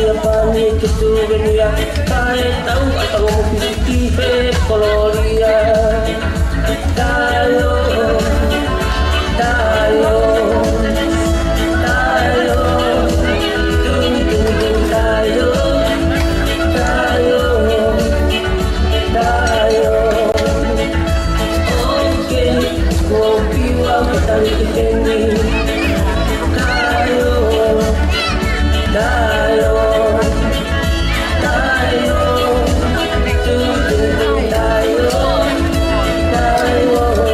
Pani ke suvenia, kae tau ʻatā mo piti he kolōlia. Tayo, tayo, tayo, tung, tung, tung, tayo, tayo, tayo. Oke, kopi wa matali kiteni. Tayo, tayo, tayo, tung, tung, tung, tayo, tayo.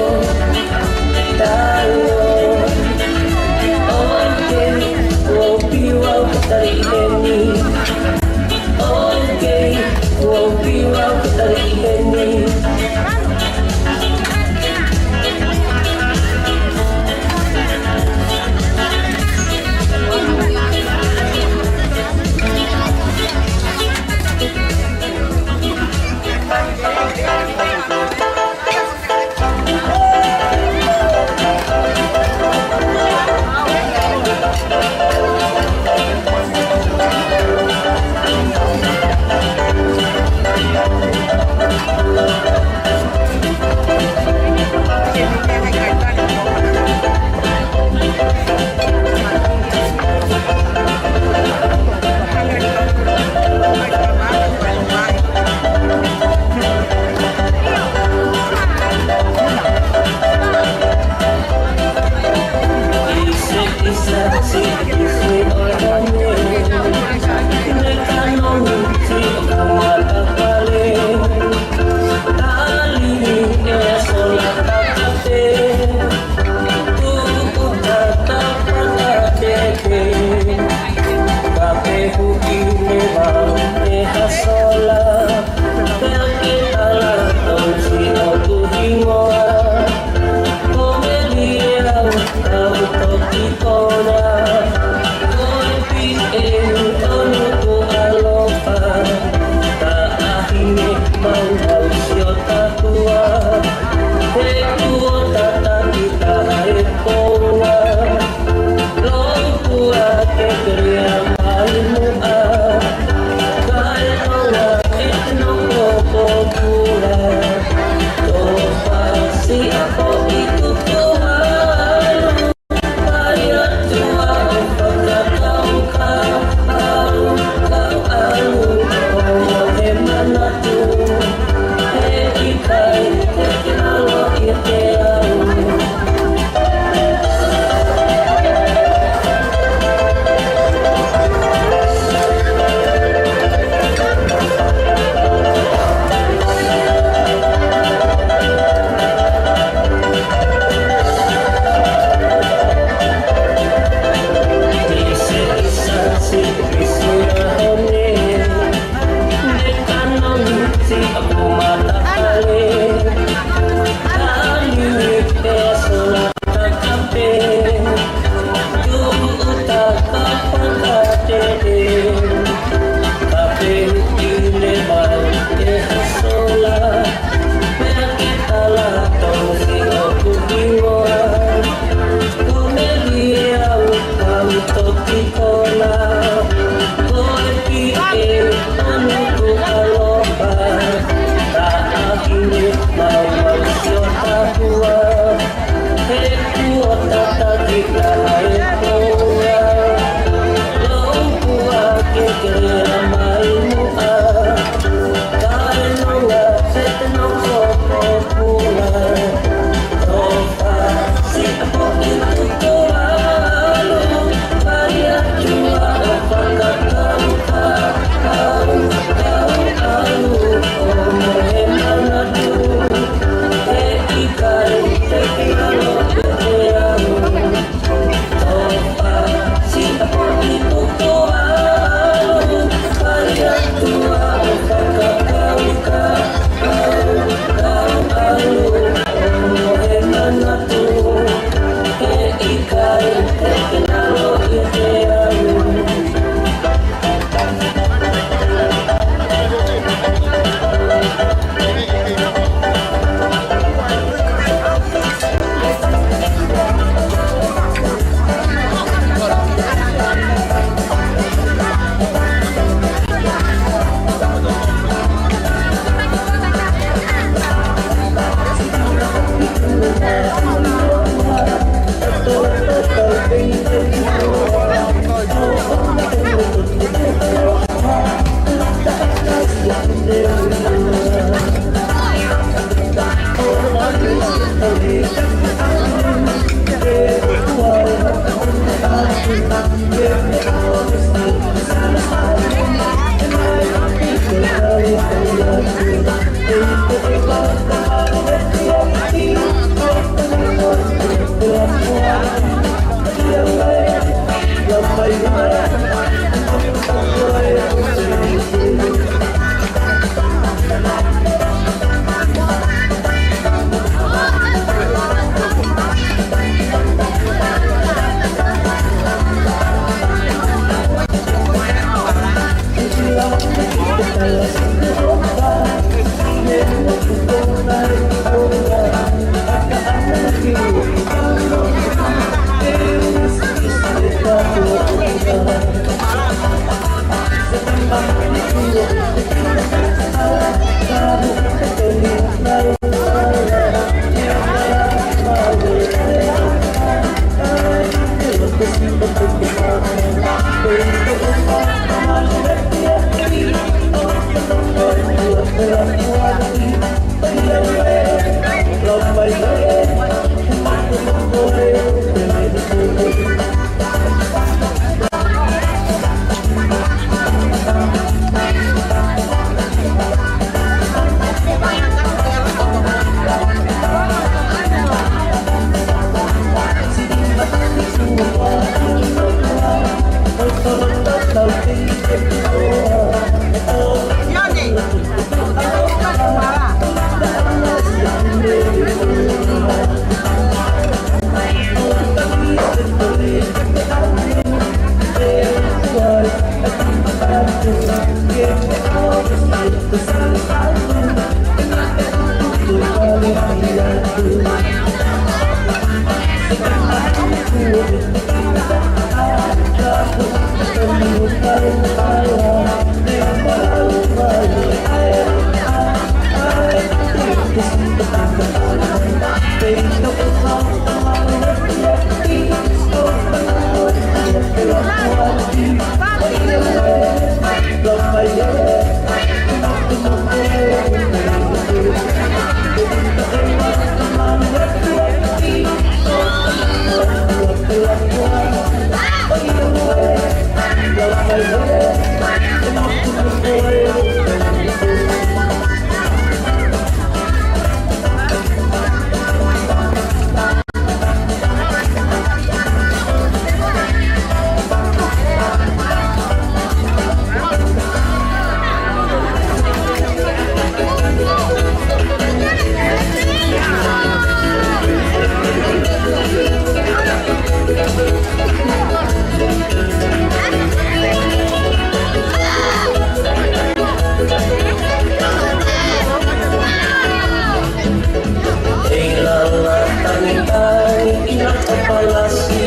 ʻI lala tangitangi ʻi lata palasi,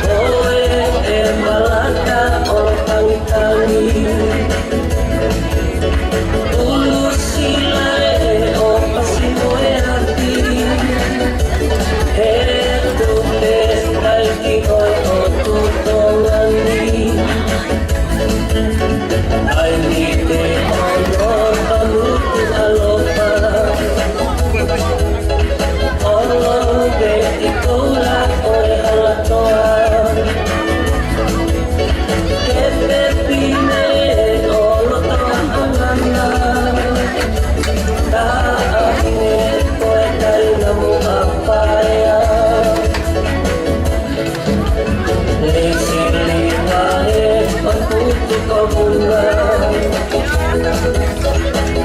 ʻoe ʻe Malata ʻolo tangitangi. Ulusila ē ʻo pasi mo e ati, he tupe taiki ʻoe ʻo tuʻu Tonga ni. ʻAi ni te ono tonu alofa, ono te i koula ʻo e halatoa. Ke pepine ʻo loto ʻangana, taʻahine ko e taina mo a paea. Lisili vahe ʻo tutu ko Puna,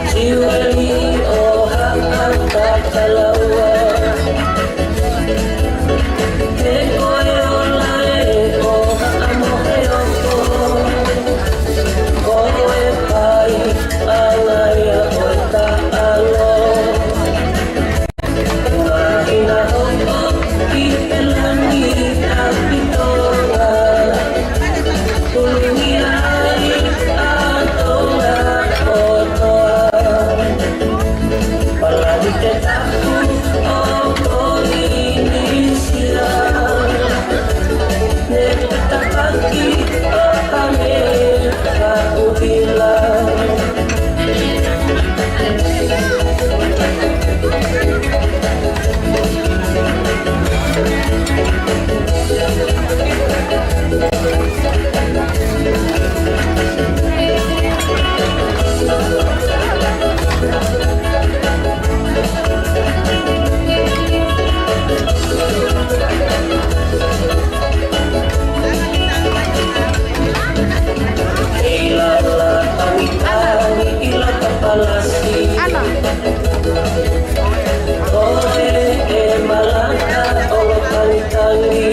Siueli ʻo Haʻa Takalaua. Ke ko e ola ē ʻo Haʻa Moheofo, ko e pai ʻana ia ʻo e taʻalo. Mahina hopo ki he langi ʻa Pitoa, kulungia ai ʻa Tonga kotoa. Palani te tapu ʻo Polinisia, ne tapaki ʻo hangē ha ʻuhila. ʻI lala tangitangi ʻi lata palasi, ʻoe ʻe Malata ʻolo tangitangi.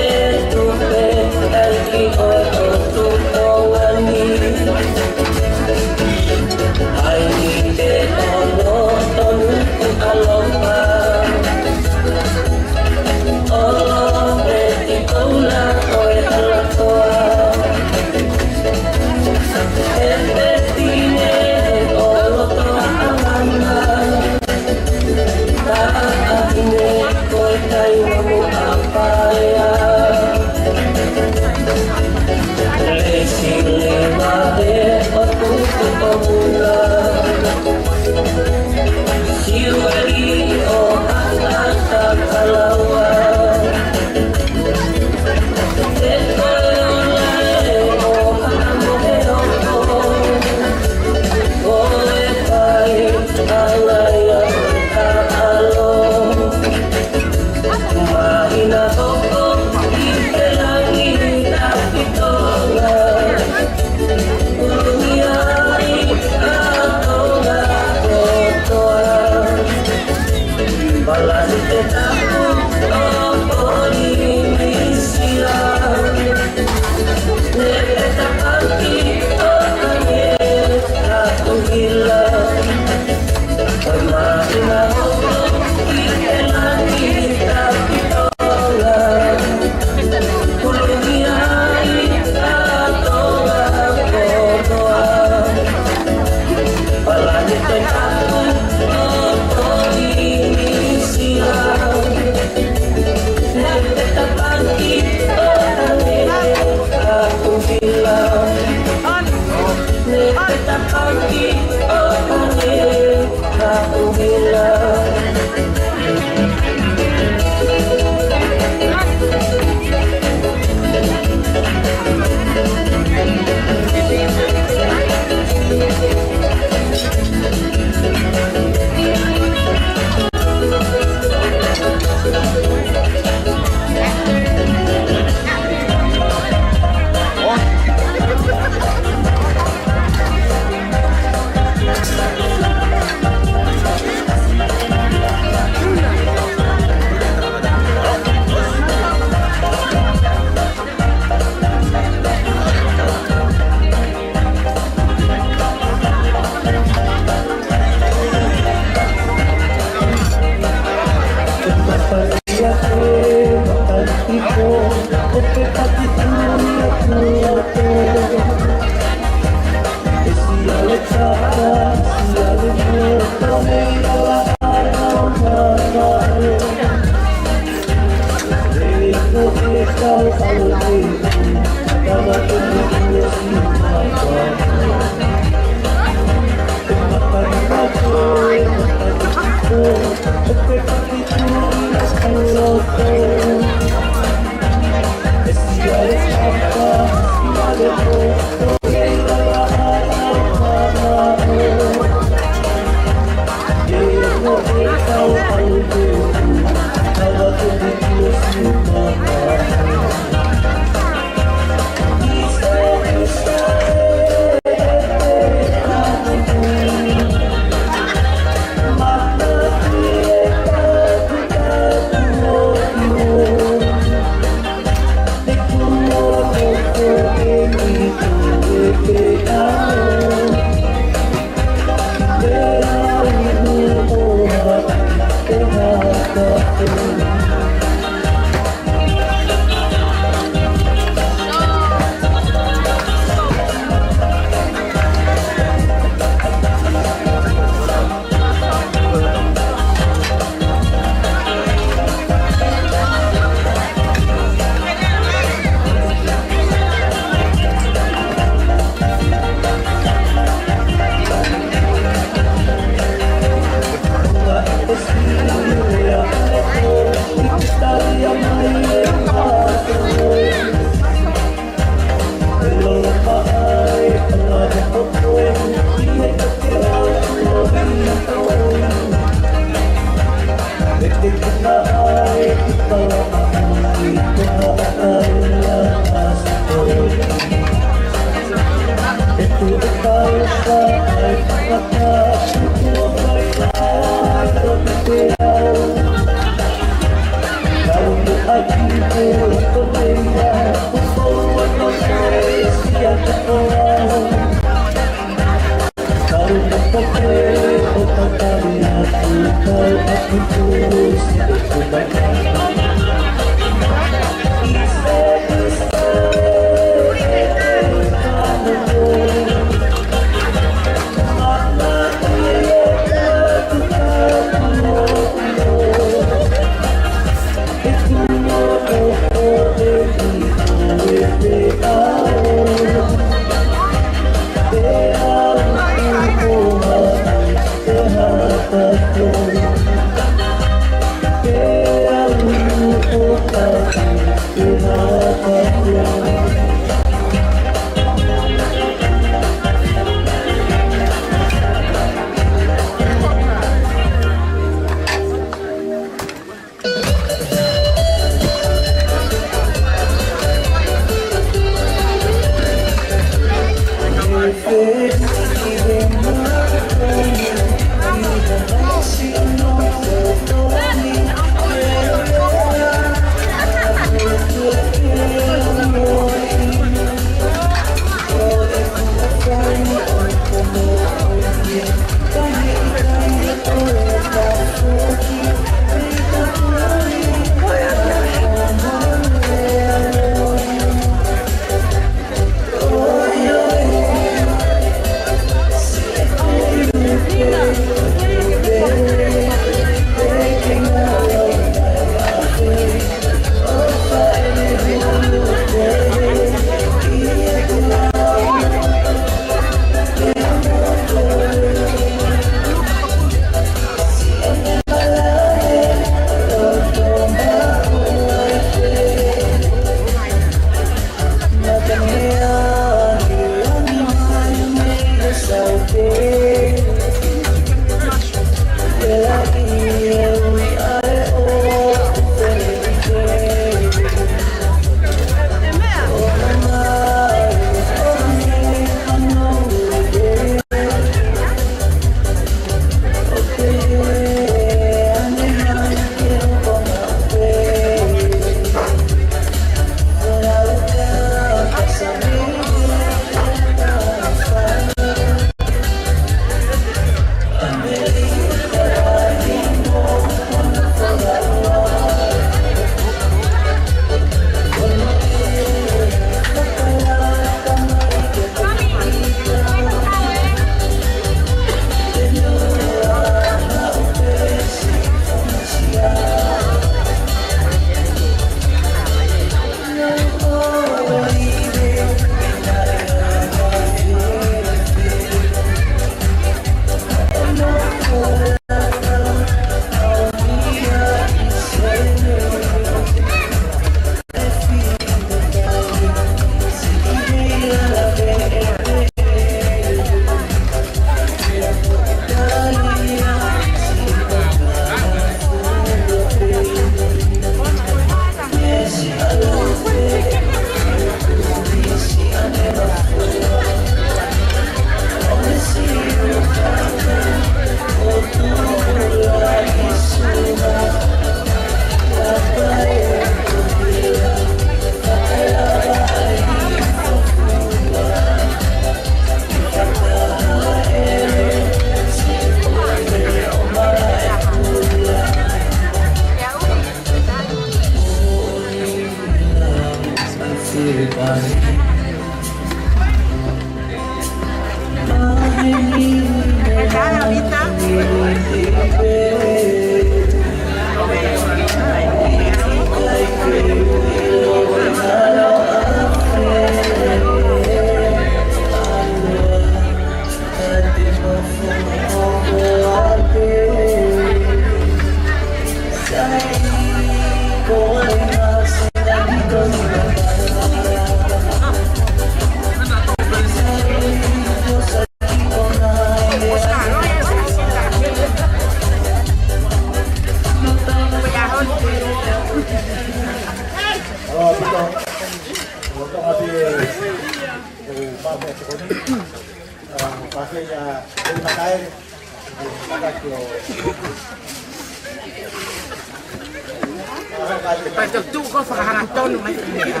Pea te tuʻu ko e fakahangatonu mai ki he meʻa.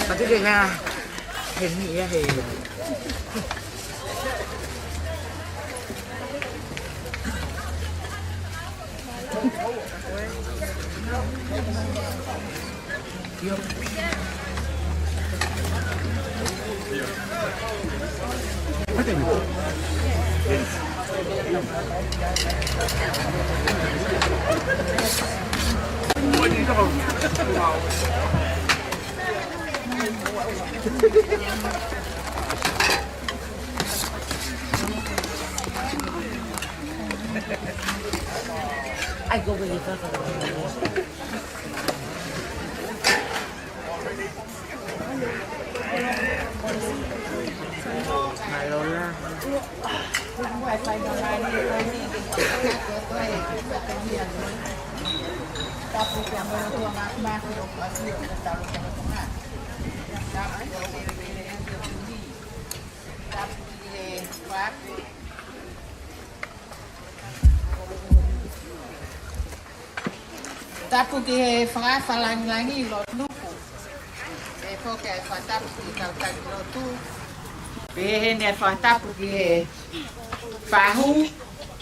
Pea te ke ngā he ni ia he. Tapu ki he fakafa langilangi Lotunuku. Pehē foki ʻa e fakatapu ki he kau taki lotu. Pehē heni ʻa e fakatapu ki he fahu.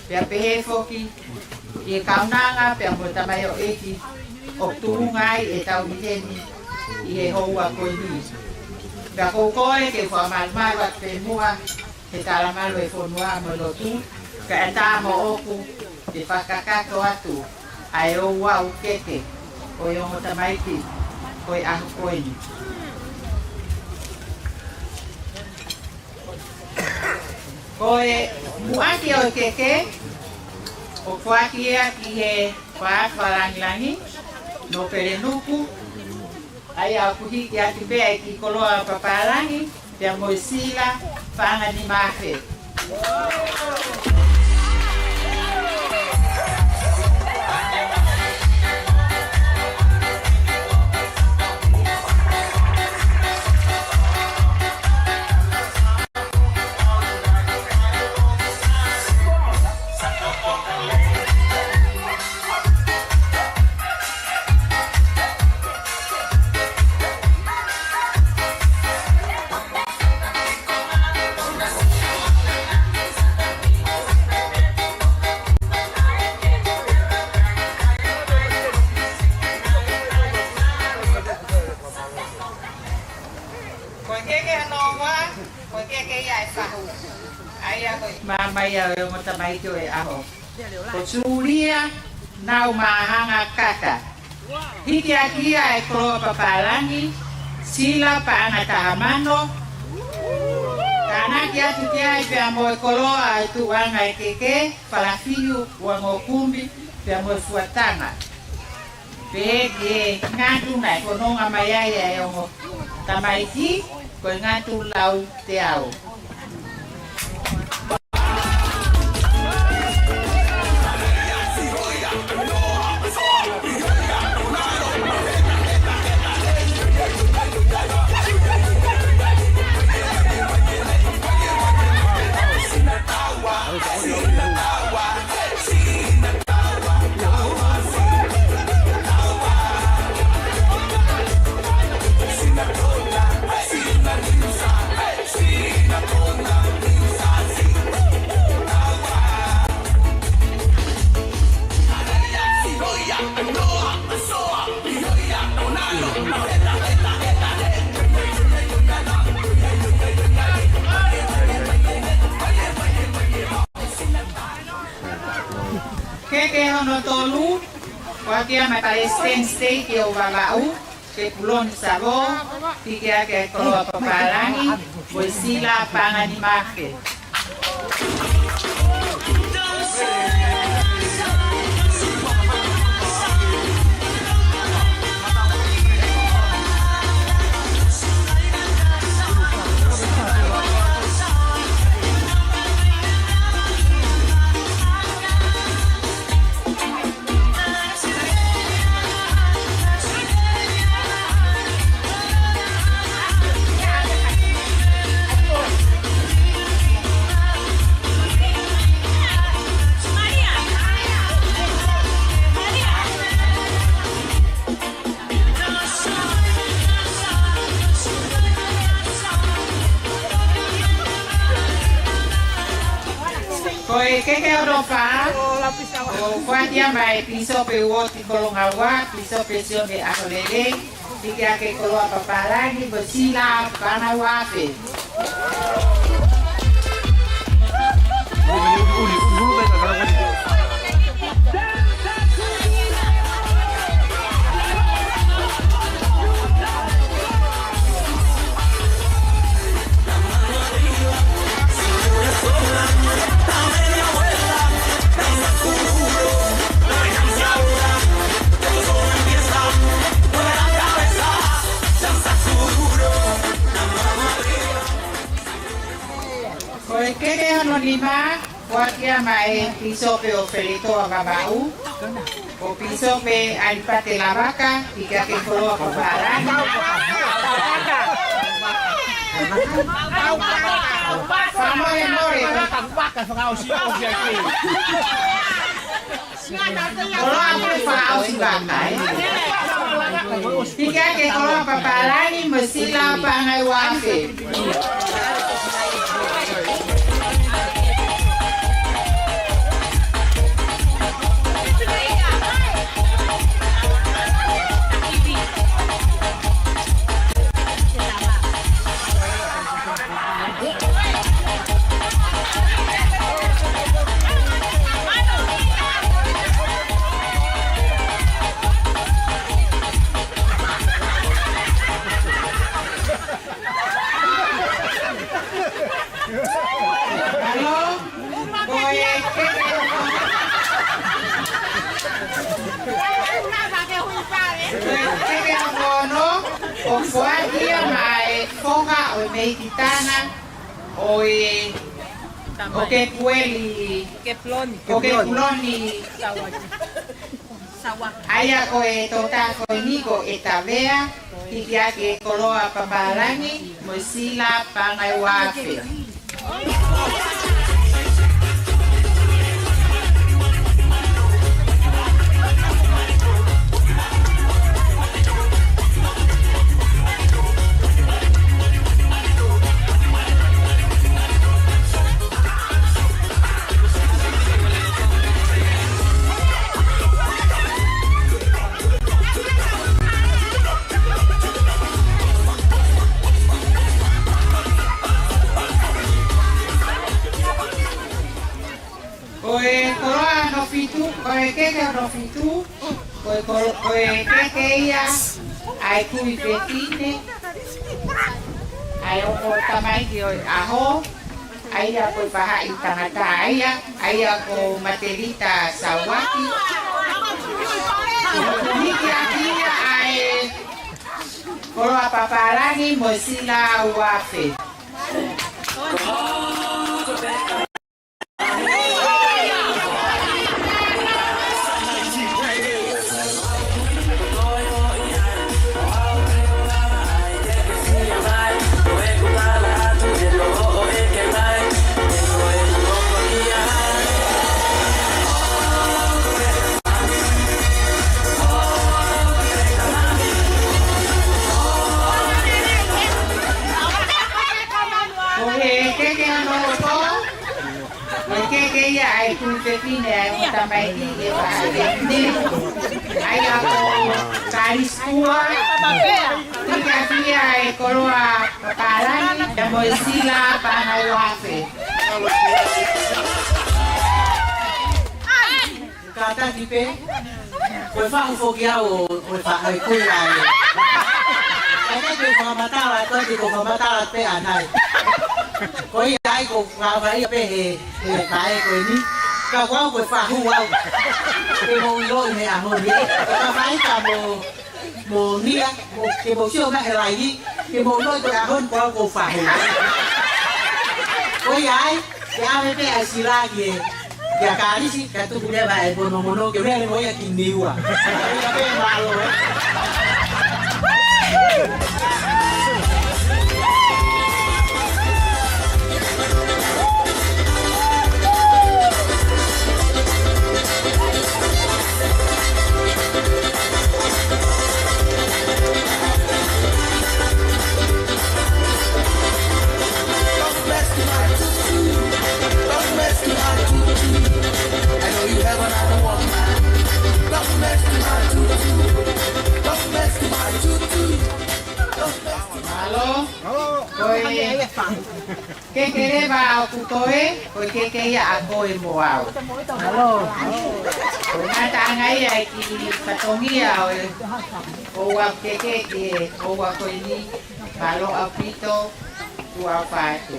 Pea pehē foki ki he kaunanga pea mo e tamaioʻeiki ʻoku tuʻunga ai ʻetau ʻi heni ʻi he houa ko eni. Pea ko koe ke u fakamalumalu atu pē muʻa he talamalu ʻo e fonua mo e lotu, kae ʻatā moʻoku ke fakakakato atu ʻa e ouau keke ʻo e ongo tamaiki ʻo e ʻaho ko eni. Ko e muʻaki ʻo e keke, ʻoku foaki ia ki he fakafa langilangi, Nōpele Nuku, ʻa ia ʻoku hiki atu pē ʻa e kiʻi koloa papālangi, pea mo e sila paʻanga nima afe. Ko e keke hono ua, ko e keke ia ʻa e fahu. ʻA ia ko e maama ia ʻo e ongo tamaiki ʻo e ʻaho. Ko Sulia Naumahanga Kaka. Hiki ʻaki ia ʻa e koloa papālangi, sila paʻanga taha mano. Tānaki atu ki ai pea mo e koloa ʻa e tuʻunga ʻo e keke, falafiu, uangokumi, pea mo e fuatanga. Pehē ki he ngatu naʻe fononga mai ai ʻa e ongo tamaiki, ko e ngatu lau teau. Ke hono tolu, foaki ia maʻa e Palesiteni Siteiki ʻo Vavaʻu, Tepuloni Savō, hiki hake ʻa e koloa papālangi, mo e sila paʻanga nima afe. Ko e keke hono fā, ʻo foaki ia maʻa e Pīsope Uoti Kolongaua, Pīsope Sione ʻAholelei, hiki hake koloa papālangi mo e sila paʻanga ua afe. Ko e keke hono nima, foaki ia maʻa e Pīsope ʻo Feletoa Vavaʻu, ko Pīsope ʻAlipate Lavaka, hiki hake koloa papālangi. Fakamolemole. Koloa mo e fakaʻosi vaka, ē. Hiki hake koloa papālangi mo e sila paʻanga ua afe. Halo? Ko e keke, ko e keke hono ono, ʻo foaki ia maʻa e foha ʻo e Meikitana, ʻo e, ʻo Kepueli, Kepuloni. ʻO Kepuloni. ʻA ia ko e tokotaha ko eni ko ʻEtavea, hiki hake koloa papālangi, mo e sila paʻanga ua afe. Ko e koloa hono fitu, ko e keke hono fitu, ko e kolo-, ko e keke ia ʻa e kui fefine, ʻa e ongo tamaiki ʻo e ʻaho, ʻa ia ko e faʻahi tangata ia, ʻa ia ko Matelita Sauaki. Hiki hake ia ʻa e koloa papālangi mo e sila ua afe. Ko e keke hono hopo, ko e keke ia ʻa e kui fefine ʻa e ongo tamaiki ʻe vahe ʻe ne. ʻA ia ko Kalisikua, hiki hake ia ʻa e koloa papālangi, mo e sila paʻanga ua afe. Taki pē, ko e fahu foki au ʻo, ʻo e fa-, ʻo e kui lahi. ʻIkai ke u fakamatala, ʻikai ke u fakamatala pē ʻanai. Ko ia ai ko e ngāue ia pē he, he kakai ko eni. Ka ko au ko e fahu au. Ke mou ʻiloʻi he ʻaho ni. Ka fai ka mo, mo nia, mo ke mou sio mai he laini, ke mou ʻiloʻi ko e ʻaho ni ko au ko e fahu. Ko ia ai, ke ʻave pē ʻa e sila ki he, kia Kalisi, ka tuku leva e monomono, ke u lele mo ia ki Niua. Ia pē mālō, ē. Don't mess with my tutu. Don't mess with my tutu. I know you have another one. Don't mess with my tutu. Don't mess with my tutu. Don't mess with my... Mālō. Ko e keke leva ʻoku toe, ko e keke ia ʻa koe mo au. Mālō. Ko e ngataʻanga ia e kiʻi fatongia ʻo e, ʻo e keke ki he ʻaho ko eni. Mālō ʻaupito, tuʻa ʻofa atu.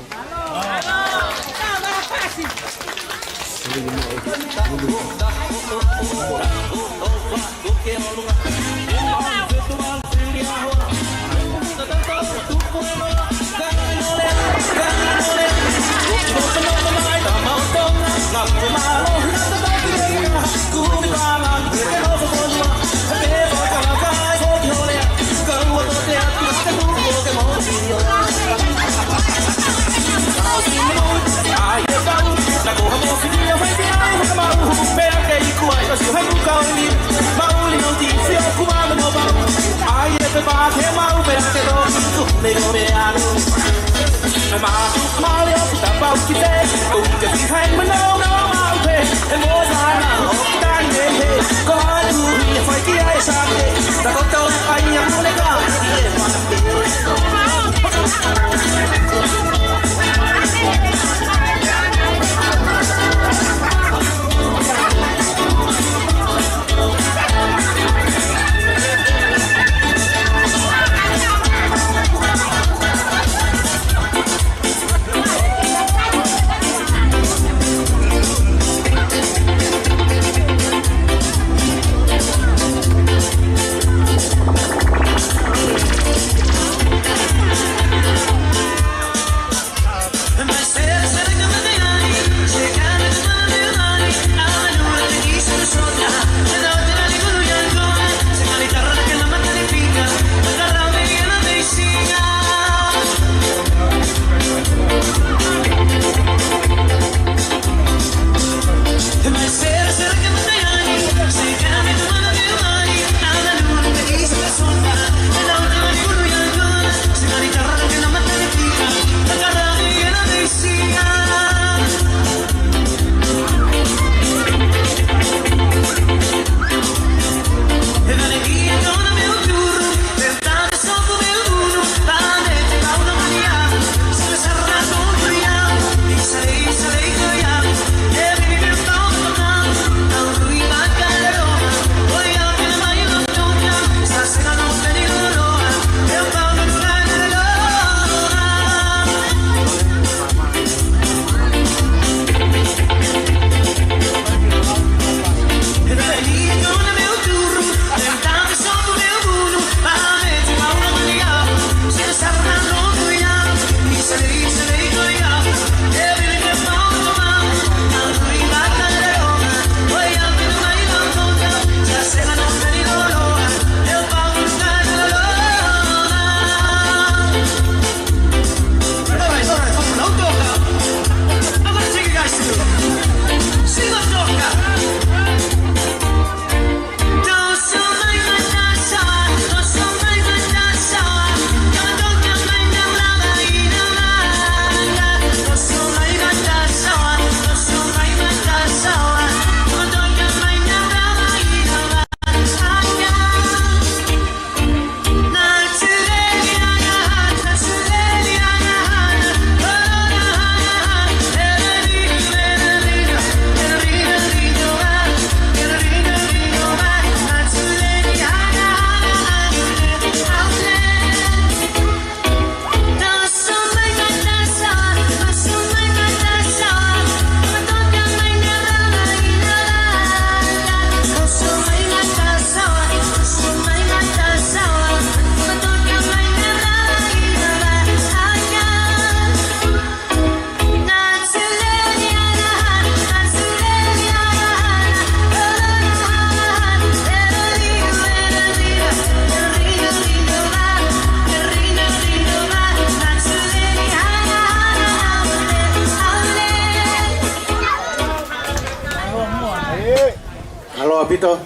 ʻaupito.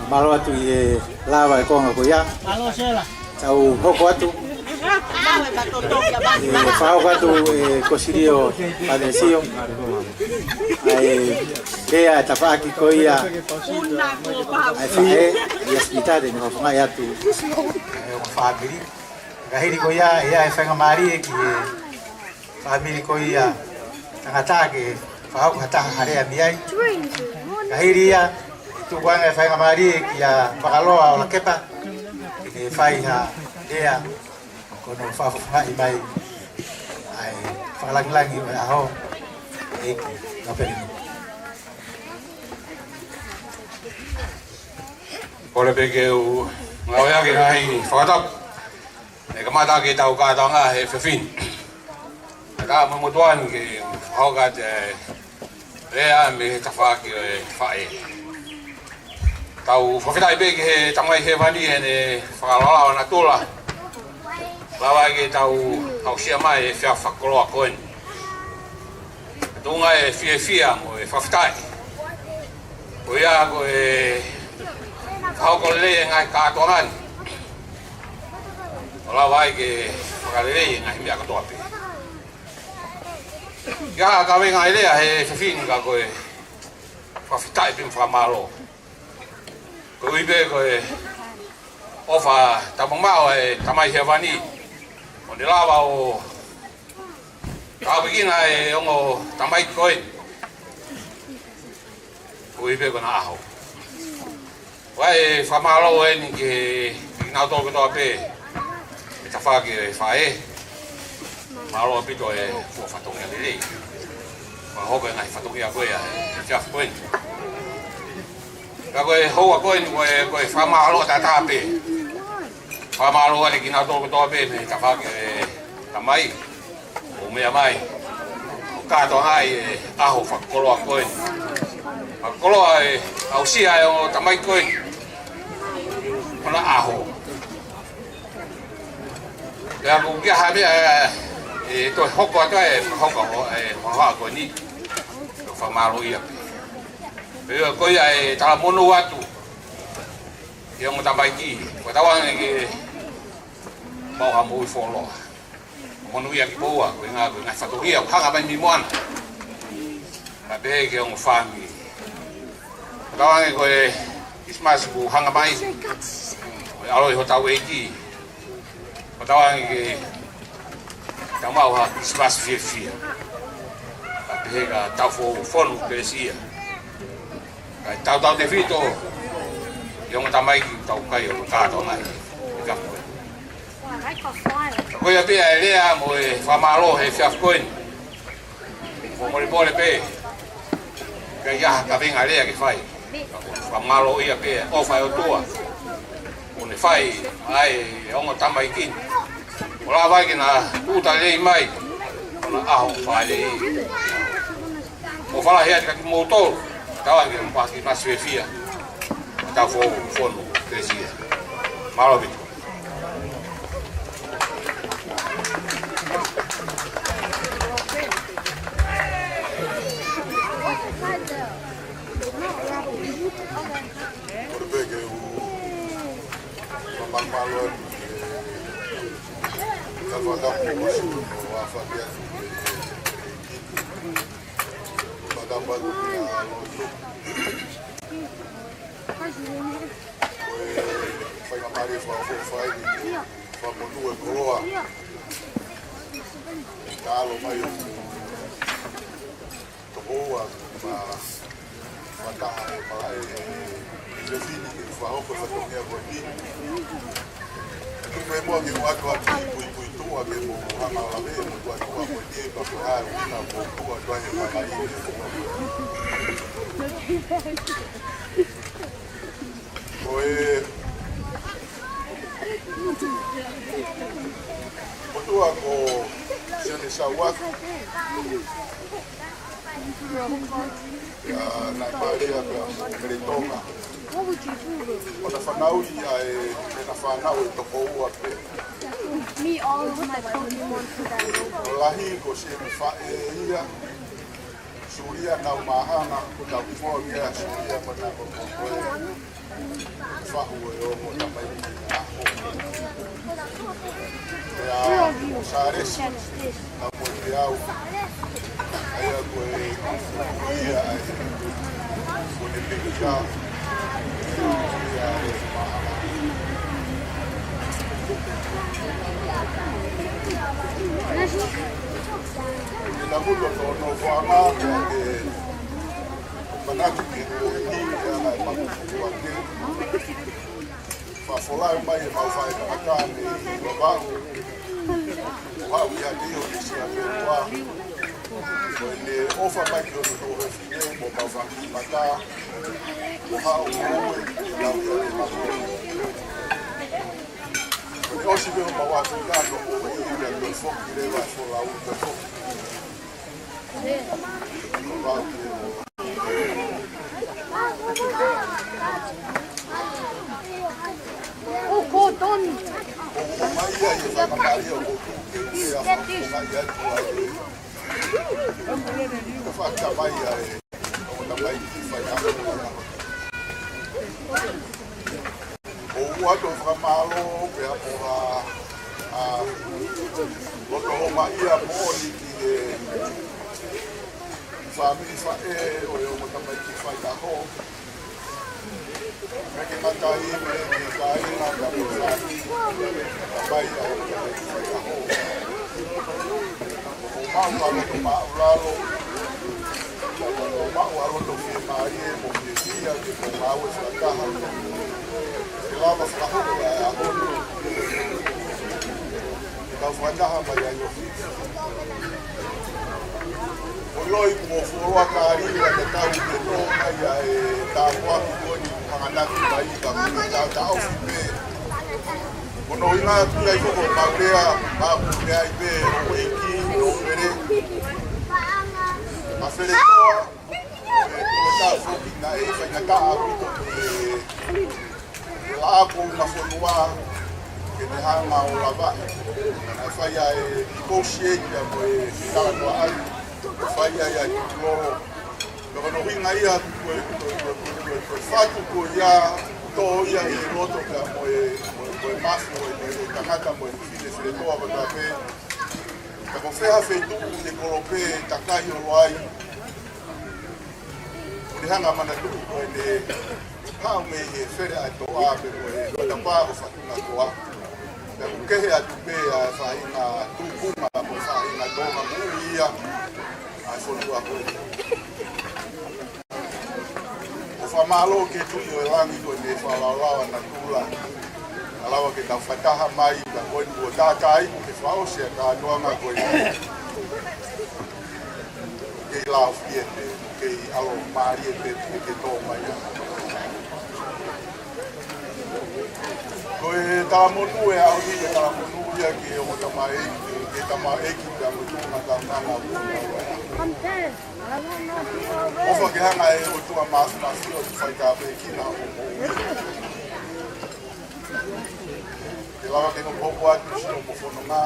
Mālō atu ʻi he lava e konga ko ia. Tau hoko atu. ʻE fakahoko atu e kosilio fāmili sio. ʻA e lea e tafaʻaki ko ia ʻa e faʻē, ʻa Smita, te ne fakafofongaʻi atu ʻa e fāmili. Ka hili ko ia, ʻe ʻi ai e faingamālie ki he fāmili ko ia tangata ke fakahoko ha taha ha lea mei ai. Ka hili ia, ʻe tuku ange e faingamālie kia Fakaloa ʻo Lakepa ke ne fai ha lea, ko hono fakafofongaʻi mai ʻa e fakalāngilangi ʻo e ʻaho, ʻEiki Ngāpeleni. Kole pē ke u ngāueʻaki e ngaahi fakatapu. ʻE kamata ʻaki ʻetau kātoanga he efiafi ni. Ka mo motuan ke hoko atu e lea mei he tafaʻaki ʻo e faʻē. Tau fakafetaʻi pē ki he Tamai Hēvani heʻene fakalaolao natula. Lava ke tau aʻusia mai e efiafi fakakoloa ko eni. Tuʻunga e fiefia mo e fakafetaʻi. Ko ia ko e fakahoko lelei e ngaahi kātoanga ni. ʻO lava ai ke fakalelei e ngaahi meʻa kotoa pē. ʻIkai ha kaveinga ʻi he lea he efiafi ni ka ko e fakafetaʻi pē mo fakamālō. Koeʻuhi pē ko e ʻofa tapu maʻu e Tamai Hēvani. ʻO ne lava ʻo tāpuekina e ongo tamaiki ko eni. Koeʻuhi pē ko ʻena ʻaho. ʻOku ʻi ai e fakamālō eni ki he, kinautolu kotoa pē he tafaʻaki ʻo e faʻē. Mālō ʻaupito e fuofua fatongia lelei. Fakahoko e ngaahi fatongia ko ia he efiafi ko eni. Ka ko e houa ko eni ko e, ko e fakamālō tatau pē. Fakamālō atu kinautolu kotoa pē mei he tafaʻaki ʻo e tamai ʻoku meʻa mai ʻo kātoangaʻi e ʻaho fakakoloa ko eni. Fakakoloa e aʻusia e ongo tamaiki ko eni ʻo ʻena ʻaho. Pea ʻoku ʻikai ha meʻa ʻe toe hoko atu ai e fakahoko e hoʻatā ko eni. Fakamālō ia pē. Pea ko ia e talamonū atu ki he ongo tamaiki. Fakatauange ke maʻu ha moʻui fuoloa. Monūʻia kimoua, ko e ngaahi, ko e ngaahi fatongia ʻoku hanga mai mei muʻa na. Kae pehē ki he ongo fāmili. Fakatauange ko e Kilisimasi ʻoku hanga mai, ko e ʻaloʻi hotau ʻEiki. Fakatauange ke tau maʻu ha Kilisimasi fiefia. Kae pehē ka tau fo-, fonu kelesi ia. Kae tautautefito ki he ongo tamaiki ʻoku tau kai ʻo kātoangaʻi. Ka ko ia pē ʻa e lea mo e fakamālō he efiafi ko eni. Fakamolemole pē, ʻikai ha kaveinga lea ke fai. Fakamālō ia pē, ʻofa ʻa e ʻOtua. ʻOku ne fai ai e ongo tamaiki ni. ʻO lava ke na tūʻuta lelei mai. ʻO na ʻaho fāʻeleʻi. ʻOfa lahi atu kiate kimoutolu. Tau ange mo e Kilisimasi fiefia. Tau fo-, fonu, kelesi ia. Mālō ʻaupito. Kole pē ke u fakamālō atu ki he kau fakatapu ʻo Sulu ʻo afakia atu ki he fakatapu atu ki he ʻAlo Tuku. Ko e faingamālie fakaʻofoʻofa eni ke fakamonū e koloa. Ka ʻalu mai ʻo toko ua ma fataha e malaʻe e fefine ke fakahoko e fatongia ko eni. Tuku e moa ke u ʻatu ʻa e puipuituʻa ke mou hanga ʻo lave mo tuʻa tuʻa ko eni, pea ko e hā e ʻuhinga ʻoku ou tuʻa tuʻa he malaʻe e fua ko eni. Ko e motuʻa ko Sione Sauaku. ʻIa, naʻe mālie pea mo Mele Tonga. ʻO na fanauʻi ʻa e, ʻena fānau ʻe toko ua pē. Me all of my Pokemon for that. ʻO lahi ko Sione faʻē ia. Sulia nau māhanga, ko tau kifoa kia Sulia ko na ko ko ko e fahu e ongo tamaiki ʻaho. Pea ko Sālesi, na ko e peau. ʻA ia ko e ia ai, ko e pekia. Ia e māhanga. Ina mulo to no fana ke manatu ki he kuohili ʻa e maku kuake. Fafolai mai e mau fai kakane i Vavaʻu. Vavaʻu ia te o te sia me ua. Ko e ne ofa mai ki o te tō he fine mo mau fai mata. Ko hao mo e lau ia te maku. Ko e osi me o mau atu ka no ko e ia te foki leva e folau te foki. ʻOku ou fakamālō pea mo ha, ʻa, loto homaʻia moʻoni ki he fāmili faʻē ʻo e ongo tamaiki faiako. Mei he kakai, mei he kāinga, ka mo e fāmili, kakai ʻa e ongo tamaiki faiako. ʻOku mau ka loto māʻulalo, ʻoku mau ʻa loto fiemālie, mo fiefia, ke mo ngāue fakataha. Ke lava fakahoko ʻa e ʻaho ni. Ke tau fakataha mai ai ʻo fiefia. ʻOku ou ʻilo kuo fuoloa kāliu ʻa e tau ke tō mai ʻa e tāpuaki ko eni hanganaki mai ka kumi tau taʻofi pē. Ko hono ʻuhinga atu ia ʻi ko ko mau lea, mau lea ai pē ʻo ʻEiki, ʻo Pele. ʻA Feletoa, ʻe, ʻo tā foki naʻe faingataʻa ʻaupito ki he laʻā ko ʻUngafonua, ke ne hanga ʻo lavaʻi. Naʻe fai ai e negotiate ia mo e talanoaʻaki. Fai ai ʻa e tulolo. Ka ko hono ʻuhinga ia ko e, ko e, ko e, ko e, ko e fatu ko ia, tō ia ʻi loto ka mo e, mo e, mo e mafu, mo e, mo e tangata, mo e fefine Feletoa kotoa pē. Ka ko fē ha feituʻu ʻi he kolope takai ʻo loai. ʻOku ne hanga manatuʻi ko ʻene haʻu mei he fele ʻa e toʻa pe ko e matapā ʻo Fatunga Koa. Pea ʻoku kehe atu pē ʻa e faʻahinga tūkunga mo e faʻahinga tōma moʻui ia ʻa e fonua ko eni. ʻOku fakamālō ki he Tuʻi ʻo e langi ko ʻene fakalaolao ʻa natula. Ka lava ke tau fakataha mai, ka ko eni kuo tātā iku ke fakaʻosi ʻa e kātoanga ko eni. Kei lao fiete, kei ʻalo mālie pē, ke tō mai ʻa. Ko e talamonū ʻe au ni, ko e talamonū ia ki he ongo tamaiki, ki he tamaiki, ki he ongo tūkunga taunanga. ʻOfa ke hanga ʻe he ʻOtua Māfimafi ʻo fai tāpuekina hoʻo moʻui. Ke lava ke hopohopo atu siʻomo fononga.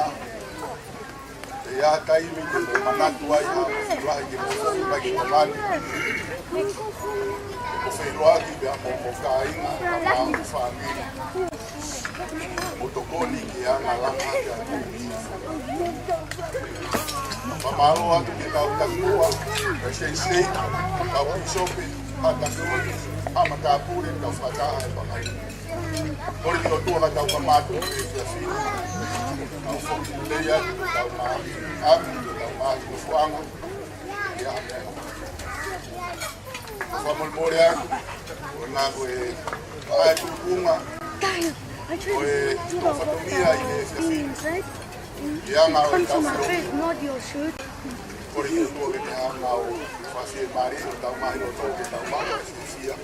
ʻE ʻi ai ha taimi ke mo manatu ai ha ʻaho lahi ke mo foki mai ki ʻolunga ni. Ke mo feʻiloaki pea mo hoʻo kāinga, ka mo ho fāmili. Mo tokoni ke anga langa ke atu. Fakamālō atu ki he kau takimuʻa, President State, kau pīsope, ha takimuʻa, ha matāpule, kau fakataha ʻe pakai. Kole ki he ʻOtua ka tau kamata ʻi he efiafi ni. Tau foki lelei atu, tau maʻu ʻapi, tau maʻu nofoʻanga. Ia, ia. Fakamolemole atu, ʻo na ko e ʻa e tūkunga, ko e tō fatongia ʻi he efiafi ni. Ia, ngā ʻo e tau fio. Kole ki he ʻOtua ke ne hanga ʻo fakafiemālie ʻo tau maʻu ʻo tō ke tau maʻu ʻa e fiefia.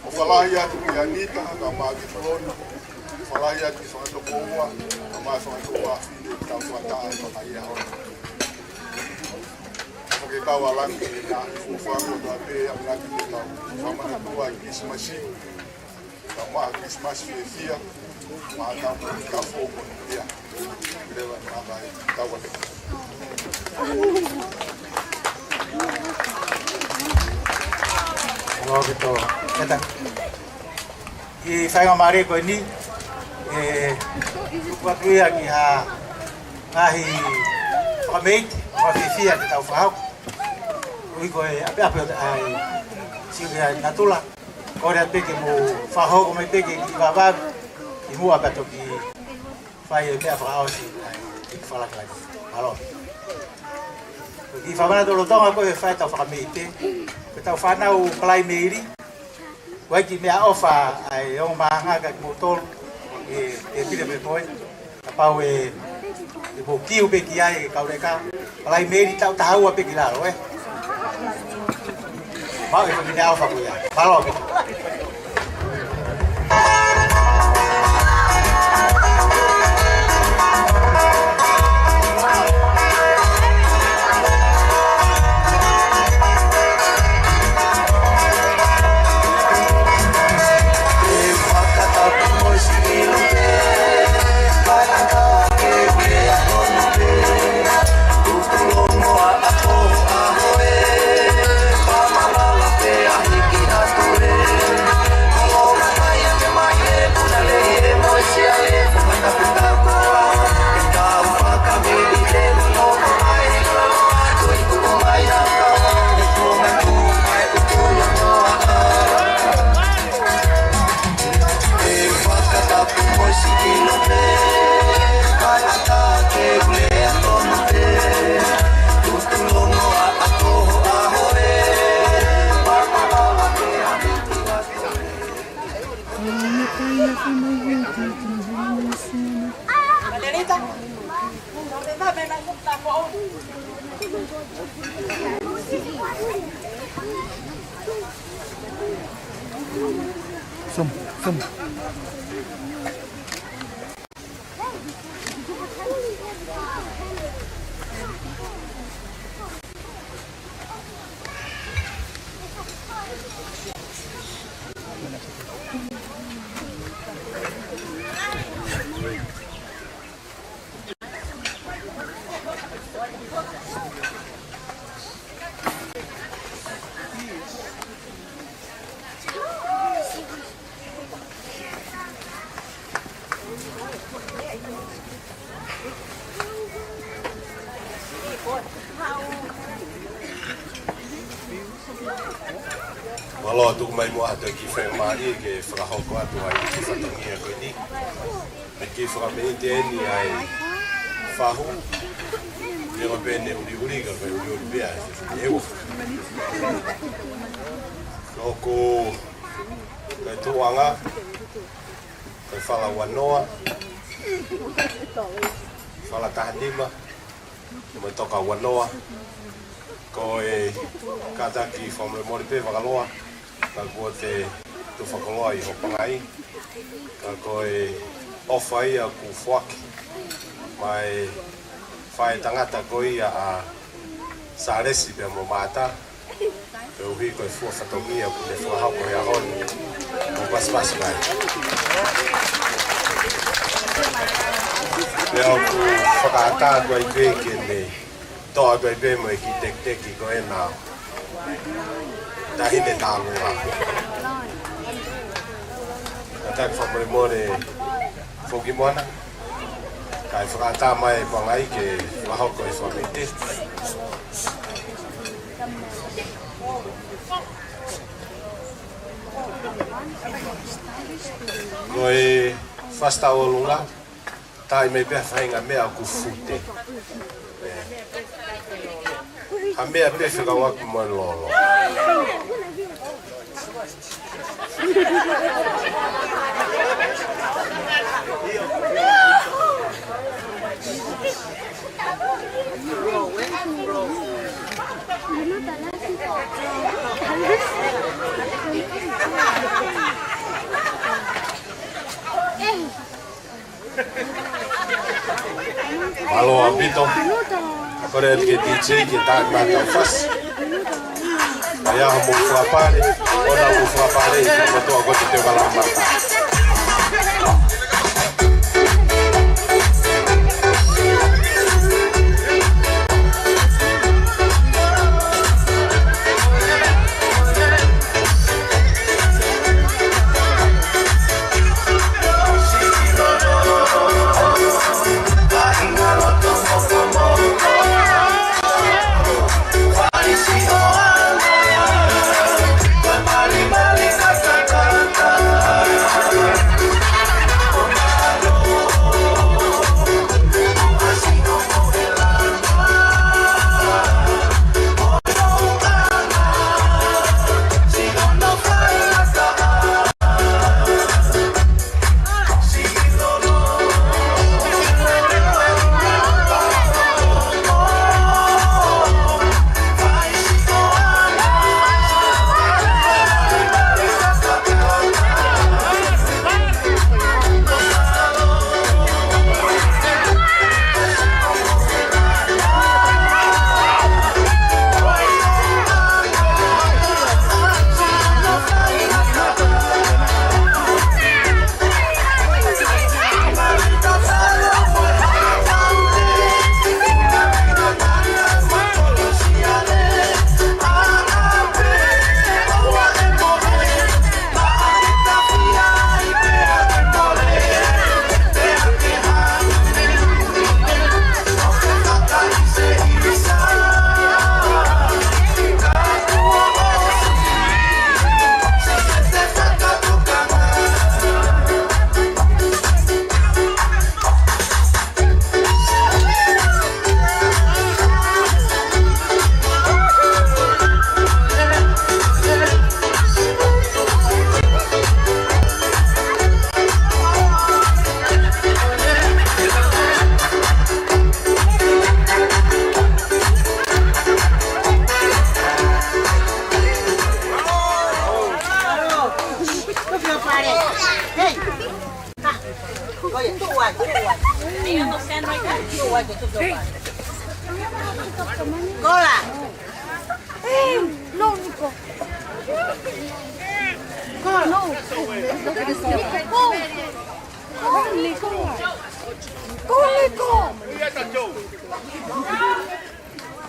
ʻOfa lahi atu ki Anita, ka maʻu ki Koloni. ʻOfa lahi atu ki Fakatokoua, ka maʻu Fakatokoua fine, tau fakataha ʻi he fakaʻaho ni. ʻOfa ke tau ʻalu ange ki he ngaahi fuofua kotoa pē, ʻamanaki ke tau fakamanatua ʻa e Kilisimasi. Tau maʻu Kilisimasi fiefia, maʻu tau maʻu tau fō ko ia. Leva ni makai, tau ate. Mālō ʻaupito. Keta. ʻI he faingamālie ko eni, ʻe tuku atu ia ki ha ngaahi fakameʻite, fakafiefia ke tau fakahoko. Ui ko e ʻapiʻapi ʻo e ʻai, sio ki he natula. Kole atu pē ke mou fakahoko mai pē ke kiʻi vavaku, kimuʻa pea toki fai e meʻa fakaʻosi, ʻai, kiʻi fakalakilaki. Mālō. Ko e kiʻi fakamana tolo tonga ko e fai ʻetau fakameʻite, ko ʻetau fānau Palaimeli, ʻoku ʻi ai e kiʻi meʻaʻofa ʻa e ongo māhanga kia kimoutolu, ʻe, ʻe pile pē koe. Kapau ʻe, ʻe mou kiu pē ki ai e kau leka, Palaimeli taʻu taha ua pē ki lalo, ē. Maʻu e kiʻi meʻaʻofa ko ia. Mālō ʻaupito. Zoom, zoom. Mālō, tuku mai muʻa ha toe kiʻi faingamālie ke fakahoko atu ai e kiʻi fatongia ko eni. Mei he kiʻi fakameʻite eni ʻa e fahu. Neongo pē ʻene uliuli, ka ko e uliuli pē ʻa e fahu. Ko ʻeku, ko e tuʻuʻanga, ko e fala ua noa, fala taha nima, mo e toka ua noa. Ko e kātaki fakamolemole pē Vakaloa, ka kuo te tufakoloa ʻi ho pangai. Ka ko e ʻofa ia kuo foaki maʻa e faʻētangata ko ia ʻa Sālesi pea mo Maʻata, koeʻuhi ko e fua fatongia kuo ne fakahoko he ʻaho ni. Mou pasipasi mai. Pea ʻoku fakaʻatā atu ai pē ke ne toʻo atu ai pē mo e kiʻi tekiteki ko ena. Taʻahine Tālua. Kātaki fakamolemole Fokimoana. Kae fakaʻatā mai e pangai ke fakahoko e fakameʻite. Ko e fasi tauʻolunga, taaʻi mai pē ha faʻahinga meʻa ʻoku fute. Ha meʻa pē fekauʻaki mo e lolo. Mālō ʻaupito. Kole atu ki he D J ke taaʻi mai ʻetau fasi. ʻA ia hoʻomou fakapale, ʻoua naʻa mou fakapale, ʻi he motuʻa ko ē te teu kala mata. Kola. Hey, no, Nico. Kola, no. Go, Nico. Go, Nico.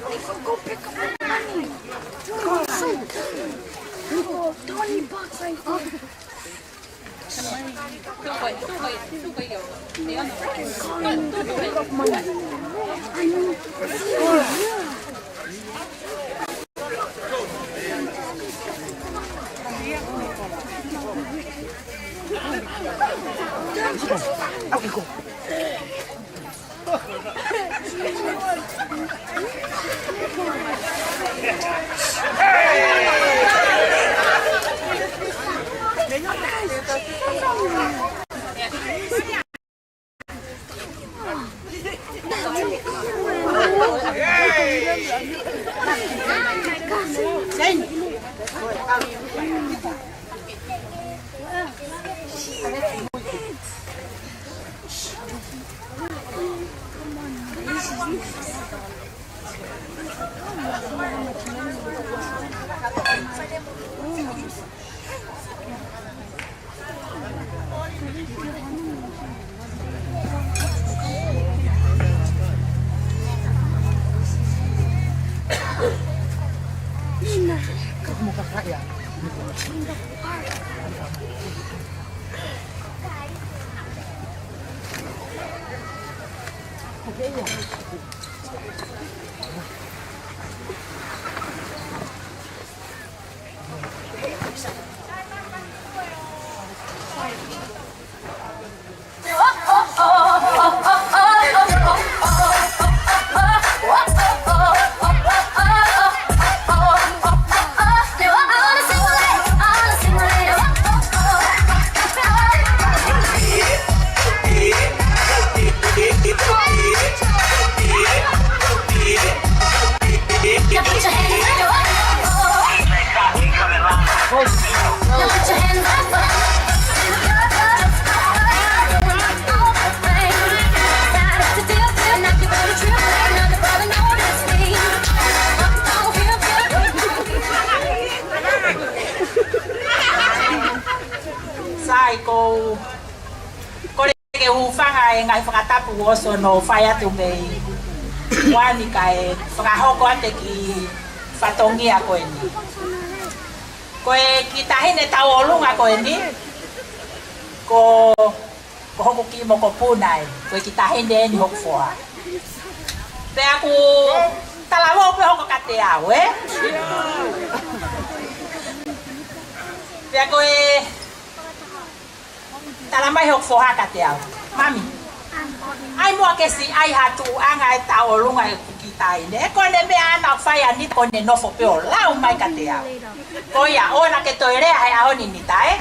Nico, go pick up the money. Go, Nico, twenty bucks right there. Sai, ʻoku ou kole ke u hūfanga he ngaahi fakatapu ʻosi hono fai atu mei Uani kae fakahoko atu e kiʻi fatongia ko eni. Ko e kiʻi taʻahine tauʻolunga ko eni, ko, ko hoku kiʻi mokopuna ē, ko e kiʻi taʻahine eni hoku foha. Pea ʻoku talavou pē hoko kiate au, ē? Pea ko e talamai hoku foha kiate au, "Mami, ʻai muʻa ke siʻi ʻai ha tuʻuʻanga e tauʻolunga ʻeku kiʻi taʻahine. Ko ʻene meʻa ʻana ʻoku fai ʻanenai ko ʻene nofo pē ʻo lau mai kiate au." Ko ia, ʻoua naʻá ke toe lea he ʻaho ni, Nita, ē?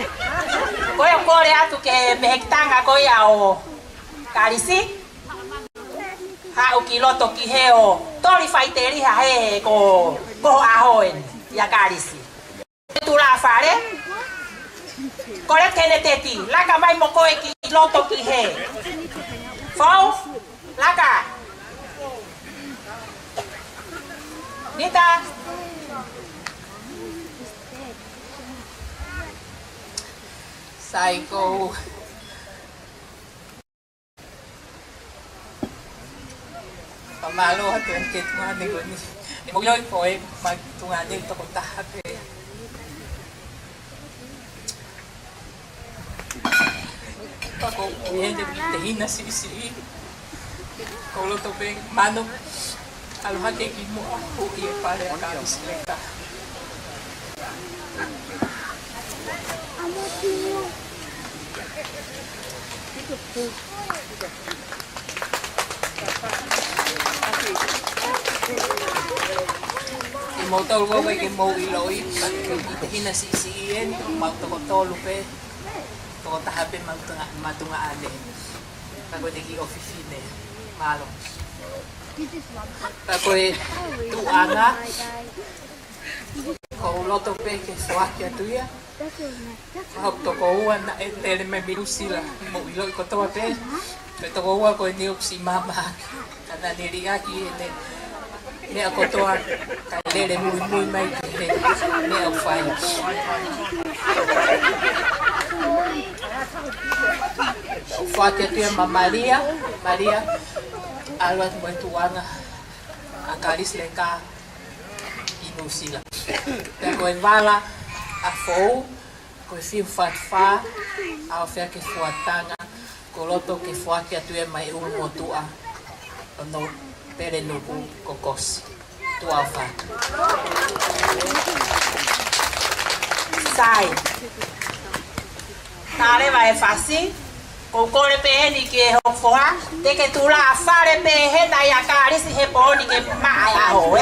Ko ia, kole atu ki he mehekitanga ko ia ʻo Kalisi, haʻu ki loto ki hē ʻo toli faʻiteliha he ko, ko e ʻaho eni ʻia Kalisi. Tulafale, kole ki heʻene teti, laka mai mo koe ki loto ki hē. Fou, laka. Nita. Sai, ʻoku ou fakamālō atu ki he tuongaʻane ko eni. Mo ʻiloʻi ko e ma tuongaʻane toko taha pē. Ka ko e ʻene tehina siʻisiʻi. ʻOku ou loto pē mano. ʻAlu hake ki muʻa ʻo ʻi he pale ʻa Kalisi Leka. ʻI moutolu ʻoku ʻikai ke mou ʻiloʻi, ka ko e kiʻi tehina siʻisiʻi eni, mau toko tolu pē, toko taha pē mau tunga, ma tuongaʻane. Ka ko ʻene kiʻi ʻofefine, mālō. Ka ko e tuʻuʻanga, ʻoku ou loto pē ke foaki atu ia. Ko hoku tokoua naʻe tele mai mei Nuʻu Sila, mou ʻiloʻi kotoa pē. Ko e tokoua ko eni ʻoku siʻi māmāki, ka naʻá ne liʻaki ʻene meʻa kotoa, kae lele muimui mai ki he meʻa ʻoku fai. ʻOku foaki atu ia maʻa Malia, Malia, ʻalu atu mo e tuʻunga ʻa Kalisi Leka ʻi Nuʻusila. Pea ko e vala ʻa Fou, ko e fiu fatu fā, ʻa ʻo fea ke fuatanga, ko loto ke foaki atu ia maʻa e ʻulu motuʻa, ʻo Nōpele Nuku ko Kosi. Tuʻa ʻofa atu. Sai. Tale mai e fasi, ko u kole pē eni ki he hoku foha, te ke tuʻu ʻi fale pē hena ia Kalisi he pō ni ke maʻa e ʻaho, ē?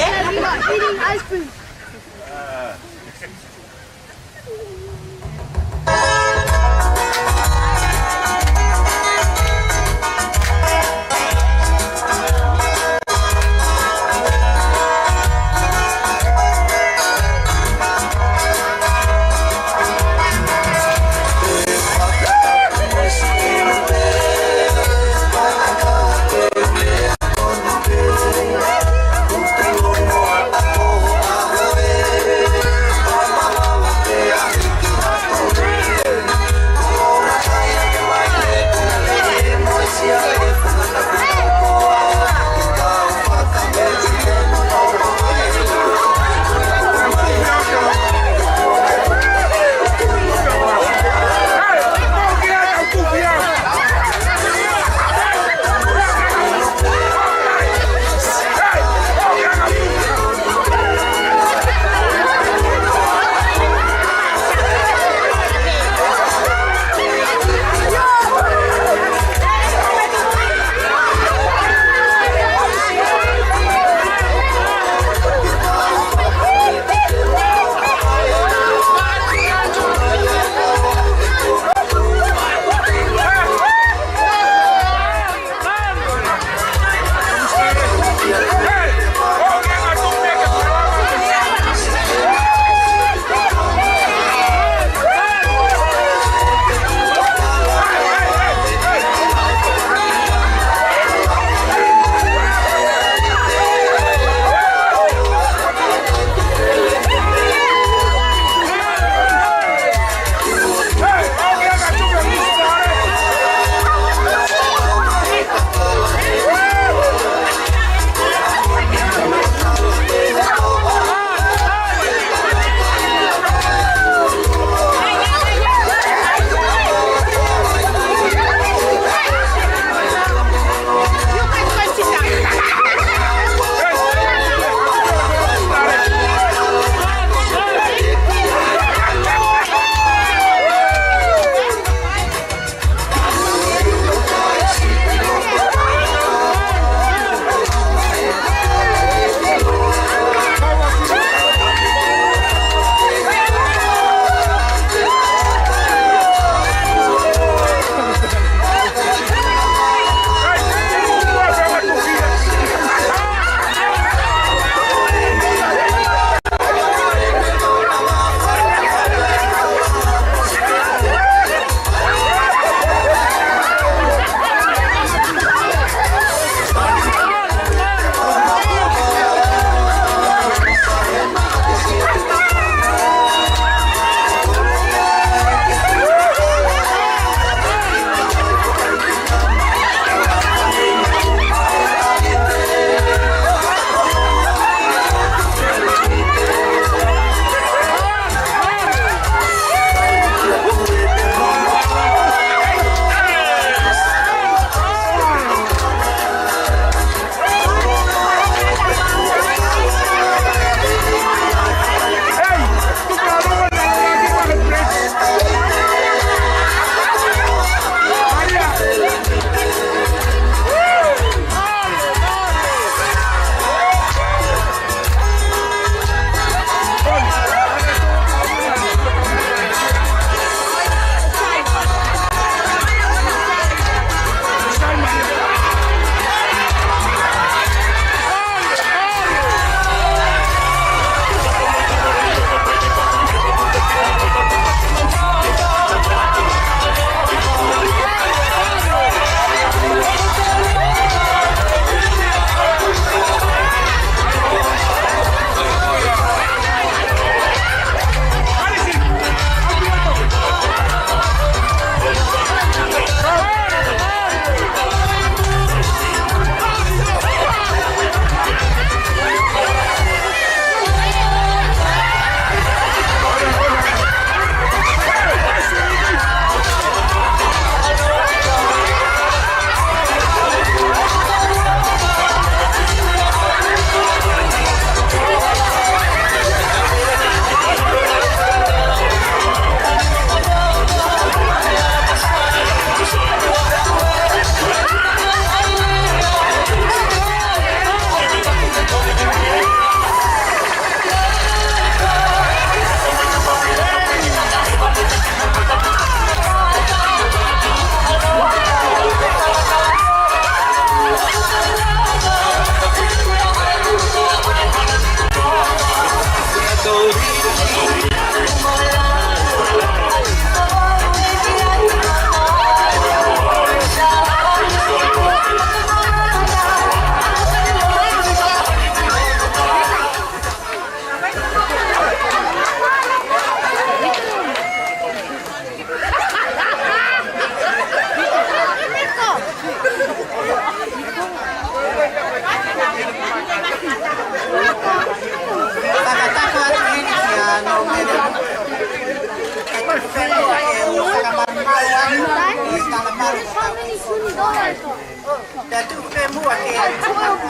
Pea tuku pē muʻa ke u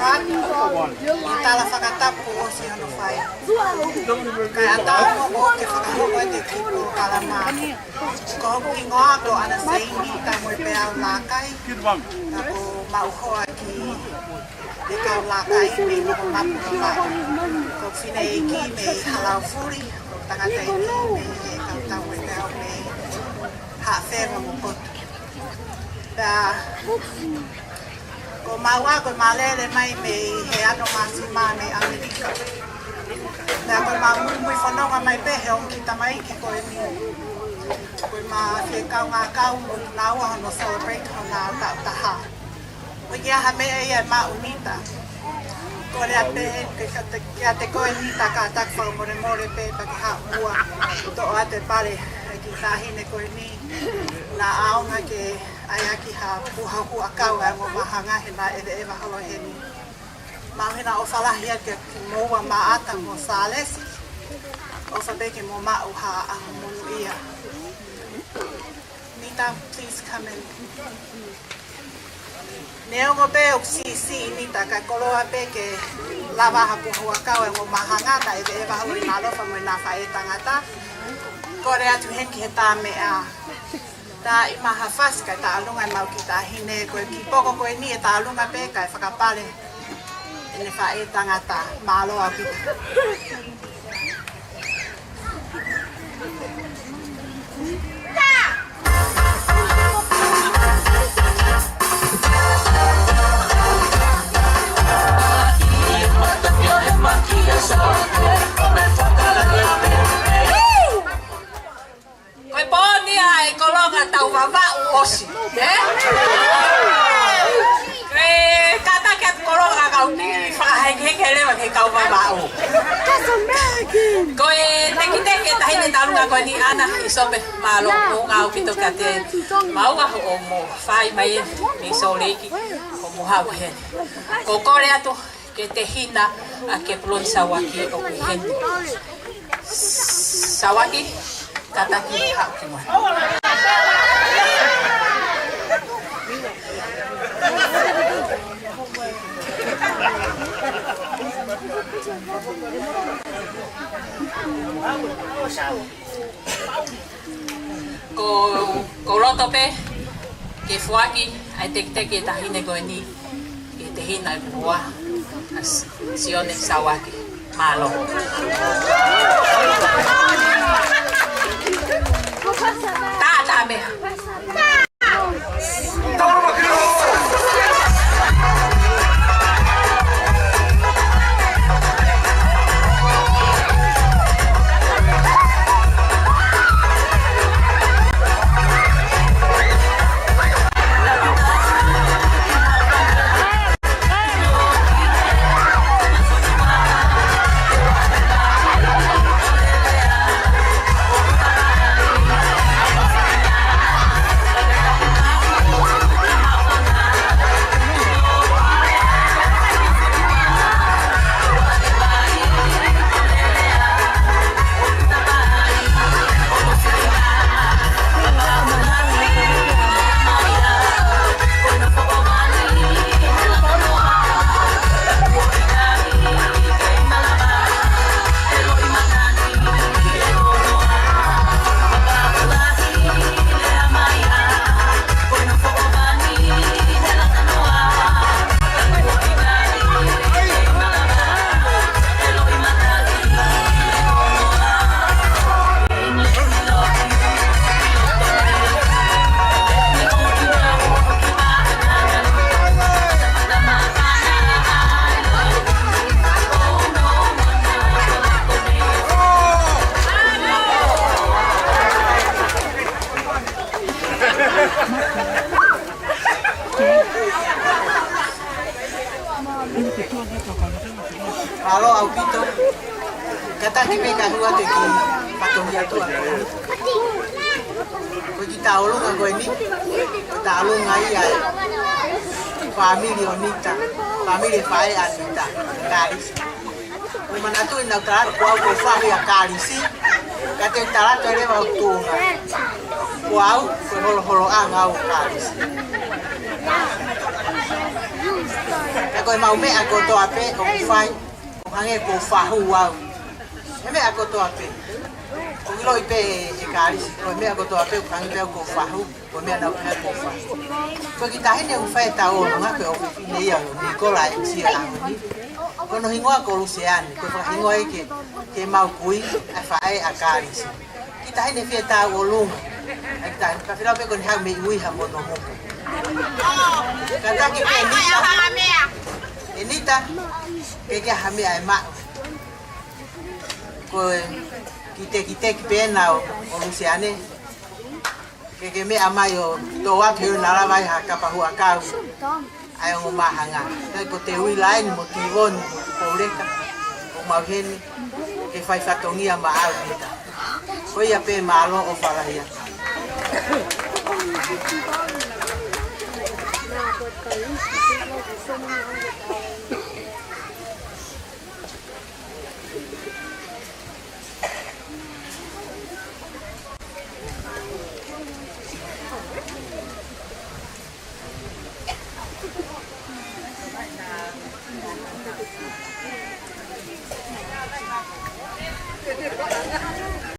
ʻoatu e tala fakatapu kuo ʻosi hono fai. Kae ʻatā mo ke fakahoko atu e kiʻi polokalama. Ko hoku hingoa ko ʻAna Seini Tamoepeau Lākai. Ka ko maʻu hoa ki he kau Lākai mei Lokomapu. Ko e fineʻeiki mei Halaufuli, ko e tangataʻeiki mei he kau Tamoepeau mei Haʻafeva mo Kotu. Pea ko maua ko e mālele mai mei he ano māsima mei ʻAmelika. Pea ko e ma muimui fononga mai pē he ongo kiʻi tamaiki ko eni. Ko e ma fie kaungā kau mo naua hono celebrate hona taʻu taha. Ko ia ha meʻa ia ʻe maʻu Nita. Kole atu pē kiate, kiate koe Nita, kātaki fakamolemole pē pea ke haʻu muʻa. Toʻo atu e pale e kiʻi taʻahine ko eni. Naʻa ʻaonga ke ʻai ʻaki ha puha huʻakau ʻa e ongo māhanga he naʻe ʻeveʻeva holo heni. Mau hina ʻofa lahi atu kiate kimoua Maʻata mo Sālesi. ʻOfa pē ke mou maʻu ha ʻaho monūʻia. Nita, please come in. Neongo pē ʻoku siʻisiʻi Nita ka koloa pē ke lava ha puha huʻakau ʻa e ongo māhanga naʻe ʻeveʻeva holo ʻi he ʻaloʻofa mo e naʻa faʻē tangata. Kole atu heni ki he tā meʻa. Tā ʻi maha fasi kae tālunga e mau kiʻi taʻahine, ko e kiʻi poko ko eni ʻe tālunga pē kae fakapale ʻene faʻē tangata. Mālō ʻaupito. Ko e pō ni ʻa e Kolonga Tau Vavaʻu ʻosi, ē? Ē, kātaki atu Kolonga kau ni fakahekeheke leva ki he kau Vavaʻu. Ko e tekiteki e taʻahine tālunga ko eni ʻAna, ʻIsope, mālō, ʻoku ngāue ʻaupito kiate maua hoʻomo fai mai ē mei Sōleki, hoʻomo haʻu heni. Ko e kole atu ke tehina ʻa Kepuloni Sauaki ʻoku ʻi heni. Sauaki, kātaki haʻu ki muʻa. Ko, ko loto pē ke foaki ʻa e tekiteki e taʻahine ko eni ki he tehina ʻo e koloa, ʻa S-, Sione Sauaki. Mālō. Tā, tā meʻa. Mālō ʻaupito. Kātaki pē ke u ʻoatu e kiʻi fatongia atu ʻa e kiʻi tauʻolunga ko eni. Ko e tauʻolunga ia ʻa e fāmili ʻo Nita. Fāmili faʻē ʻa Nita. Kālisi. Ko e manatu ʻi heʻeku tala atu ko au ʻoku ou fahu ʻia Kalisi, ka te u tala atu leva ʻoku tuʻunga. Ko au, ko e holoholoʻanga au ʻo Kalisi. Ka ko ʻemau meʻa kotoa pē ʻoku fai, ʻoku hangē ʻoku ou fahu au. ʻE meʻa kotoa pē. ʻOku ʻiloʻi pē ʻe Kalisi, ko e meʻa kotoa pē ʻoku hangē pē ʻoku ou fahu. Ko e meʻa naʻa ku pehē ko e fai. Ko e kiʻi taʻahine ʻoku fai ʻetau ʻolunga ko e ʻofefine ia ʻo Nikola ʻe sia ʻaho ni. Ko hono hingoa ko Luseane, ko e fakahingoa ia ki he, ki heʻemau kui, ʻa e faʻē ʻa Kalisi. Kiʻi taʻahine fie tau ʻolunga. ʻA e kiʻi taʻahine, ka filau pē ko ʻene haʻu mei ʻUiha mo Nomuka. Kātaki pē Nita. ʻE Nita, ke ke ha meʻa ʻe maʻu. Ko e kiʻi tekiteki pē ena ʻo, ʻo Luseane. Ke ke meʻa mai ʻo tō atu he ʻoku na lava ai ha kapa huʻakau ʻa e ongo māhanga. Pea ko Teuila eni mo Tivoni mo Tupouleka ʻoku mau ʻi heni ke fai fatongia maʻau Nita. Ko ia pē, mālō, ʻofa lahi atu.